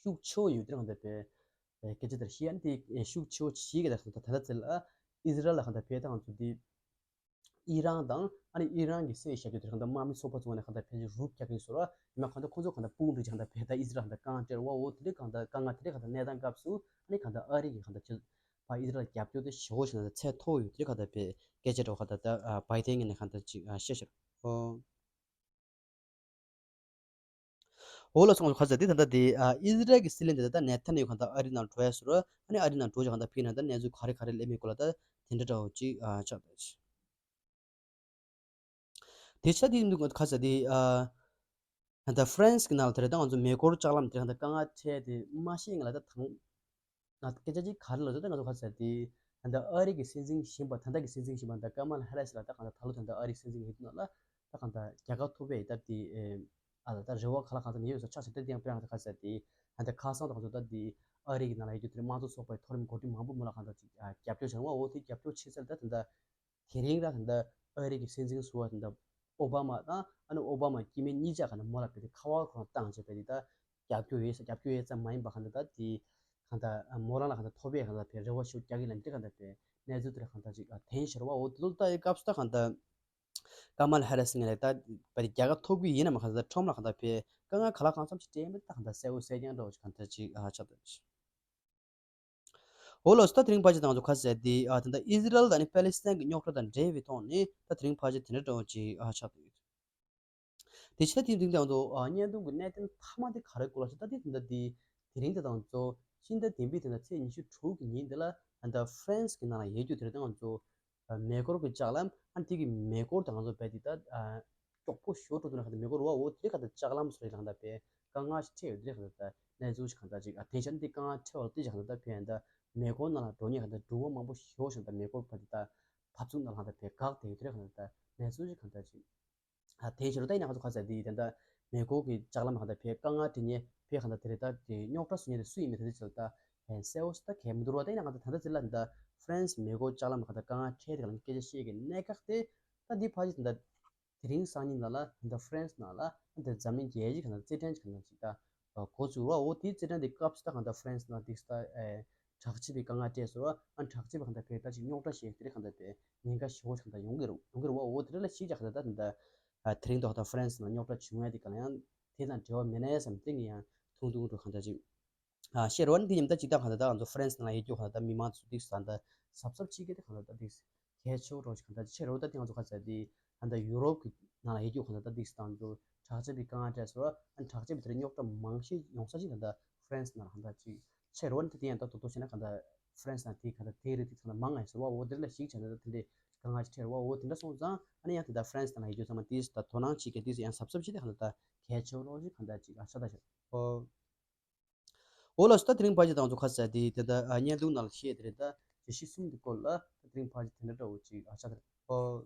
ཤུགས་ཆེ་བོ་ཡོད་དེ་གང་ལྟར་ཕེ། སྐད་ཆ་དེར་ཤི་ཡ་ནི་དེ་ཤུགས་ཆེ་བོ་ཞིག་གི་ད་ད་ད་ད་ཚེ་ལ་ཨི་ཟི་རལ་ལ་གང་ལྟར་ཕེ་ད་ང་ཚོ་དེ་ཨི་རན་དང་ཨ་ནི་ཨི་རན་གྱི་སའི་ཞབས་ཞུ་དེར་གང་ལྟར་དམག་མི་ཚོགས་པ་ཚོ་ནས་གང་ལྟར་ཕེ་ཅིག་རུབ་རྒྱག་གིན་སོ་ར་ཡིན་ན་གང་ལྟར་ཁོང་ཚོ་གང་ལྟར་དཔུང་སྒྲིག་གང་ལྟར་ཕེ་ད་ཨི་ཟི་རལ་གང་ལྟར་དཀའ་ངལ་སྤྲད་ར་བ་འོ་དེ་འདྲའི་གང་ལྟར་དཀའ་ངལ་དེ་འདྲའི་གང་ལྟར་གནས་སྟངས་སྐབས་སུ་ཨ་ནི་གང་ལྟར་ཨ་རི་གི་གང་ལྟར་ཕྱི་ཕ་ཨི་ཟི་རལ་རྒྱབ་སྐྱོར་དེ་ཞེ་བོ་ཞིག་གང་ལྟར་ཚད་མཐོ་བོ་ཡོད་དེ་གང་ལྟར་ཕེ་སྐད་ཆ་འདྲ་བོ་གང་ལྟར་ད་བྷའི་ཏན་ངོས་ནས་གང་ལྟར་ཅིག་བཤད་ཤར་ཨོ། འོ་ལགས་སོ། ཁ་ས་དེ་ད་ལྟ་དེ་ཨ་ཨི་ཟི་རལ་གྱི་སྲིད་བློན་དེ་ད་ལྟ་ནེ་ཐན་ཡུ་གང་ལྟར་ཨ་རི་ནང་འགྲོ་ཡ་ཟེར་རོ། ཨ་ནི་ཨ་རི་ནང་འགྲོ་ཅིག་གང་ལྟར་ཕིག་ན་ད་གནས་ཚུལ་ག་རེ་ག་རེ་སླེབས་མེད་སྐོར་ལ་ད་དེ་འདྲ་འདྲ་བོ་ཅིག་ཨ་ཆགས་ད་ཅི། དེ་ཆ་དེ་འདུག་ཁ་ས་དེ་ཨ་ད་ལྟ་ཧྥ་རན་སི་གི་ནང་ལ་དེ་རེད་ད་ང་ཚོ་མེ་འཁོར་ལྕགས་ལམ་དེ་གང་ལྟར་དཀའ་ངལ་འཕྲད་དེ་མ་ཤེས་ང་ལ་ད་དང་། ང་སྐད་ཆ་ཅིག་ག་རེ་ལབ་ཟེར་ན་ང་ཚོ་ག་ཟེར་དེ་ད་ལྟ་ཨ་རི་གི་སྲིད་འཛིན་ཞིག་ཡིན་པ་ད་ལྟ་གི་སྲིད་འཛིན་ཞིག་ཡིན་པ་ད་ཀ་མ་ལ་ཧེ་རི་སི་ལ་ད་གང་ལྟར་ད་ལོ་ད་ལྟ་ཨ་རི་སྲིད་འཛིན་ཡིན་དུས་ན་ལ་ད་གང་ལྟར་རྒྱལ་ཁ་ཐོབ་པའི་ད་དེ་ཨ་ལ་ད་རེ་བ་ག་ལ་གང་ལྟར་མི་ཡོད་ས་ཆགས་ཤིག་ད་དེ་ཡང་དཔེར་ན་ད་ག་ཟེར་དེ་ད་ལྟ་ཁ་སང་ད་གང་ཚོ་ད་དེ་ཨ་རི་གི་ནང་ལ་ཡོད་རྒྱུ་དེ་དམངས་གཙོ་ཚོགས་པའི་མཐོ་རིམ་འགོ་ཁྲིད་མང་པོ་མོ་ལ་གང་ལྟར་ཅིག་རྒྱབ་སྐྱོར་བྱས་འོ་དེ་རྒྱབ་སྐྱོར་བྱེད་ཚད་ད་ད་ལྟ། དེ་རིང་ར་ད་ལྟ་ཨ་རི་གི་སྲིད་འཛིན་ཟུར་པ་ད་ལྟ་ཨོ་བྷ་མ་དང་ཨ་ནི་ཨོ་བྷ་མ་སྐྱེ་དམན་གཉིས་ཆ་ག་ནས་མོ་ལ་བལྟས་ཏེ་ཁ་བ་ཁོ་རང་བཏང་བྱས་བལྟས་ཏེ་ད་རྒྱབ་སྐྱོར་ཡོད་ས་རྒྱབ་སྐྱོར་ཡོད་ཙམ་མ་ཡིན་པ་ག་ད་ད་དེ་ག་ད་མོ་རང་ལ་ག་ད་ཐོབ་པའི་ག་ད་བའི་རེ་བ་ཞུ་རྒྱག་གི་ལ་འདི་ག་ད་བའི་གནས་ཚུལ་དེ་ར་ག་ད་ཅིག་ཨ་དེན་ཤར་བ་འོ་དེ་ཚོ་ལྟ་ཡི་སྐབས་སུ་ད་ག་ད་ཀ་མ་ལ་ཧེ་རི་སི་ངས་ལ་ད་བའི་རྒྱལ་ཁ་ཐོབ་གི་ཡིན་ན་མ་ག་ད་ཁྲོམ་ལ་ག་ད་བའི་དཀའ་ངལ་ག་ལ་གང་འཚམ་ཞིག་འཕྲད་མེད་ད་ག་ད་གསལ་བོ་གསལ་རྐྱང་འདྲ་བོ་ཞིག་ག་ད་ཅིག་ཨ་ཆགས་ད་ཅིག་འོ་ལགས་སོ། ད་དེ་རིང་ཕལ་ཆེར་དང་ཚོ་ཁ་ཟེར་དེ་ཨ་ད་ལྟ་ཨི་ཟི་རལ་དང་ནི་པེ་ལེ་སི་ཐན་གྱི་རྙོག་དྲ་དང་འབྲེལ་བའི་ཐོག་ནས་ད་དེ་རིང་ཕལ་ཆེར་དེ་འདྲ་འདྲ་བོ་ཅིག་ཨ་ཆགས་བསྡད་ཡོད། དེ་ཕྱི་ད་དེ་རིང་དང་ཚོ་ཨ་བརྙན་ཐུང་གི་གནད་དོན་མཐའ་མ་དེ་ག་རེ་སྐོར་ལ་ཞིག་ད་དེ་ད་ལྟ་དེ་དེ་རིང་དེ་དང་ཚོ་ཕྱི་ཟླ་བདུན་པའི་དེ་ད་ཚེས་ཉི་ཤུ་དྲུག་གི་ཉིན་དེ་ལ་ད་ལྟ་ཧྥ་རན་སི་གི་ནང་ལ་ཡོད་རྒྱུ་དེ་རེད་དང་ཚོ། མེ་འཁོར་གྱི་ལྕགས་ལམ་ཨ་ནི་དེ་གི་མེ་འཁོར་དང་ང་ཚོ་བལ་དེ་ད་མགྱོགས་པོ་ཞོ་འགྲོ་དུས་ན་ག་ད་མེ་འཁོར་བ་འོ་དེ་ག་ད་ལྕགས་ལམ་སོ་རེད་ལ་ག་ད་བལ་དཀའ་ངལ་ཞིག་འཕྲད་ཡོད་དེ་ག་ད་གནས་ཚུལ་ཞིག་གང་ལྟར་ཅིག་ཨ་དེང་སང་དེ་དཀའ་ངལ་འཕྲད་བ་དེ་ཞིག་གང་ལྟར་བལ་ད་མེ་འཁོར་ནང་ལ་འགྲོ་མཁན་ག་ད་སྒྲུང་བ་མང་པོ་ཞོ་ཞིག་ད་མེ་འཁོར་བ་དེ་ད་བབས་ཚུགས་ནང་ལ་ག་ད་བལ་འགག་དེ་ཡོད་དེ་ག་ད་གནས་ཚུལ་ཞིག་གང་ལྟར་ཅིག་ཨ་དེང་ཕྱིར་ད་ཡིན་ན་ང་ཚོ་ག་ཚ་དེ་ད་ལྟ་མེ་འཁོར་གྱི་ལྕགས་ལམ་གང་ལྟར་བལ་དཀའ་ངལ་འཕྲད་མཁན་བལ་གང་ལྟར་དེ་རེད་ད་དེ་རྙོག་དྲ་བཟོ་མཁན་དེ་སུ་ཡིན་མིན་ད་དེ་ཕྱིར་ད་གསལ་བོ་ཞིག་ད་གལ་མི་འདུག་ར། ད་ཡིན་ན་གང་ལྟར་ད་ལྟ་དེ་ལ་ད་ཧྥ་རན་སི་མེ་འཁོར་ལྕགས་ལམ་གང་ལྟར་དཀའ་ངལ་འཕྲད་དེ་ག་ལ་སྐད་ཆ་བཤད་མཁན་གནད་འགག་དེ་ད་འདི་ཕལ་ཆེར་ད་ལྟ་དེ་རིང་སང་ཉིན་ལ་ལ་ད་ཧྥ་རན་སི་ནང་ལ་ད་འཛམ་གླིང་རྒྱལ་སྤྱིའི་གང་ལྟར་རྩེད་འགྲན་གྱི་གང་ལྟར་ཅིག་ད་འགོ་བཙུགས་ར། འོ་དེའི་རྩེད་འགྲན་དེ་སྐབས་སུ་ད་གང་ལྟར་ཧྥ་རན་སི་ནང་དེ་ད་དྲག་སྤྱོད་པའི་དཀའ་ངལ་འཕྲད་སོང་ར། ཨ་དྲག་སྤྱོད་པ་གང་ལྟར་བལ་ད་ཅིག་རྙོག་དྲ་བཤད་དེ་རེད་གང་ལྟར་བལ་ཉེན་ཁ་ཞེ་བོ་ཞིག་གང་ལྟར་ཡོང་གི་རེད་ཡོང་གི་རེད་བ། འོ་དེ་རེད་ལ་ཞིག་ཅག་གང་ལྟར་ད་ད་ལྟ་ ཨ་དེ་རིང་ཐོག་ད་ཧྥ་རན་སི་ནང་རྙོག་དྲ་བྱུང་ཡ་དེ་ག་ལ་ཡང་དེ་དང་འབྲེལ་བ་མེད་ནའི་བསམ་སྟེ་ངས་ཡང་ཐུང་ཐུང་རུ་གང་ལྟར་ཅིག་ཨ་བཤད་རོགས་ཨ་ནི་དེ་མཉམ་ད་ཅིག་ད་གང་ལྟར་ད་ང་ཚོ་ཧྥ་རན་སི་ནང་ལ་ཡོད་རྒྱུ་གང་ལྟར་ད་མི་མང་ཚོ་ཏིག་ཙམ་ད་གཟབ་གཟབ་བྱེད་ཀྱི་དེ་གང་ལྟར་ད་ཏིག་གལ་ཆེ་བོ་རོགས་ཅིག་གང་ལྟར་བཤད་རོགས་ད་དེ་ང་ཚོ་ག་ཚད་དེ་ད་ད་ཡུ་རོབ་ཀྱི་ནང་ལ་ཡོད་རྒྱུ་གང་ལྟར་ད་ཏིག་ཙམ་ད་ང་ཚོ་དྲག་ཆས་པའི་དཀའ་ངལ་འཕྲད་སོང་ཨ་ནི་དྲག་ཆས་པའི་དེ་རིང་རྙོག་དྲ་མང་ཤོས་ཡོང་ས་ཅིག་གང་ལྟར་ཧྥ་རན་སི་ནང་ལ་གང་ལྟར་ཅིག་བཤད་རོགས་ཨ་ནི་ད་དེ་ཡང་ད་དོ་དོ་བྱས་ན་གང་ལྟར་ཧྥ་རན་སི་ནང་དེ་གང་ལྟར་དེ་རེད་དེ་གང་ལྟར་མང་ང་ཡིན་ཟེར་བ་འོ་དེ་ལ་གཞིགས་བྱས་ན་ད་དེ་འདྲའི་དཀའ་ངལ་ཞིག་འཕྲད་རོགས་འོ་དེ་འདྲ་སོང་ཙང་ཨ་ནི་ཡང་དེ་ད་ཧྥ་རན་སི་ནང་ལ་ཡོད་རྒྱུ་ཚང་མ་ཏིག་ཙམ་ད་དོ་སྣང་བྱེད་མཁན་ཏིག་ཙམ་ཡང་གཟབ་གཟབ་བྱེད་དེ་གང་ལྟར་ད་གལ་ཆེ་བོ་རོགས་ཅིག་གང་ལྟར་ཅིག་ཨ་ཆ་ད་ཤག་ཨོ། འོ་ལགས་སོ། ད་དེ་རིང་ཕལ་ཆེར་ད་ང་ཚོ་ཁ་ཟས་དེ་དེ་ད་ཨ་བརྙན་ཐུང་ནང་ལ་བཤད་དེ་རེད། ད་བརྗོད་གཞི་གསུམ་གྱི་སྐོར་ལ་ད་དེ་རིང་ཕལ་ཆེར་དེ་འདྲ་འདྲ་བོ་ཅིག་ཨ་ཆ་ད་རེད། ཨོ།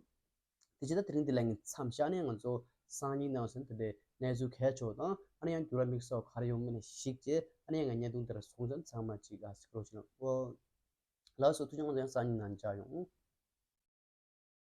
དེ་བྱས་ད་དེ་རིང་འདི་ལ་ངས་མཚམས་བཞག་ནས་ང་ཚོ་སང་ཉིན་ནང་ཚུན་དེ་འདྲའི་གནས་ཚུལ་གལ་ཆེ་བ་དང་ཨ་ནི་ཡང་འགྱུར་བ་དམིགས་བསལ་ག་རེ་ཡོང་མིན་ལ་གཞིགས་བྱས་ཨ་ནི་ཡང་ངས་བརྙན་ཐུང་དེ་ར་སོང་ཙང་ཚང་མ་ཅིག་ཨ་གཟིགས་རོགས་བྱེད་ན། ཨོ། ལགས་སོ། ཐུགས་རྗེ་ཆེ། ང་ཚོ་ཡང་སང་ཉིན་ནང་མཇལ་ཡོང་།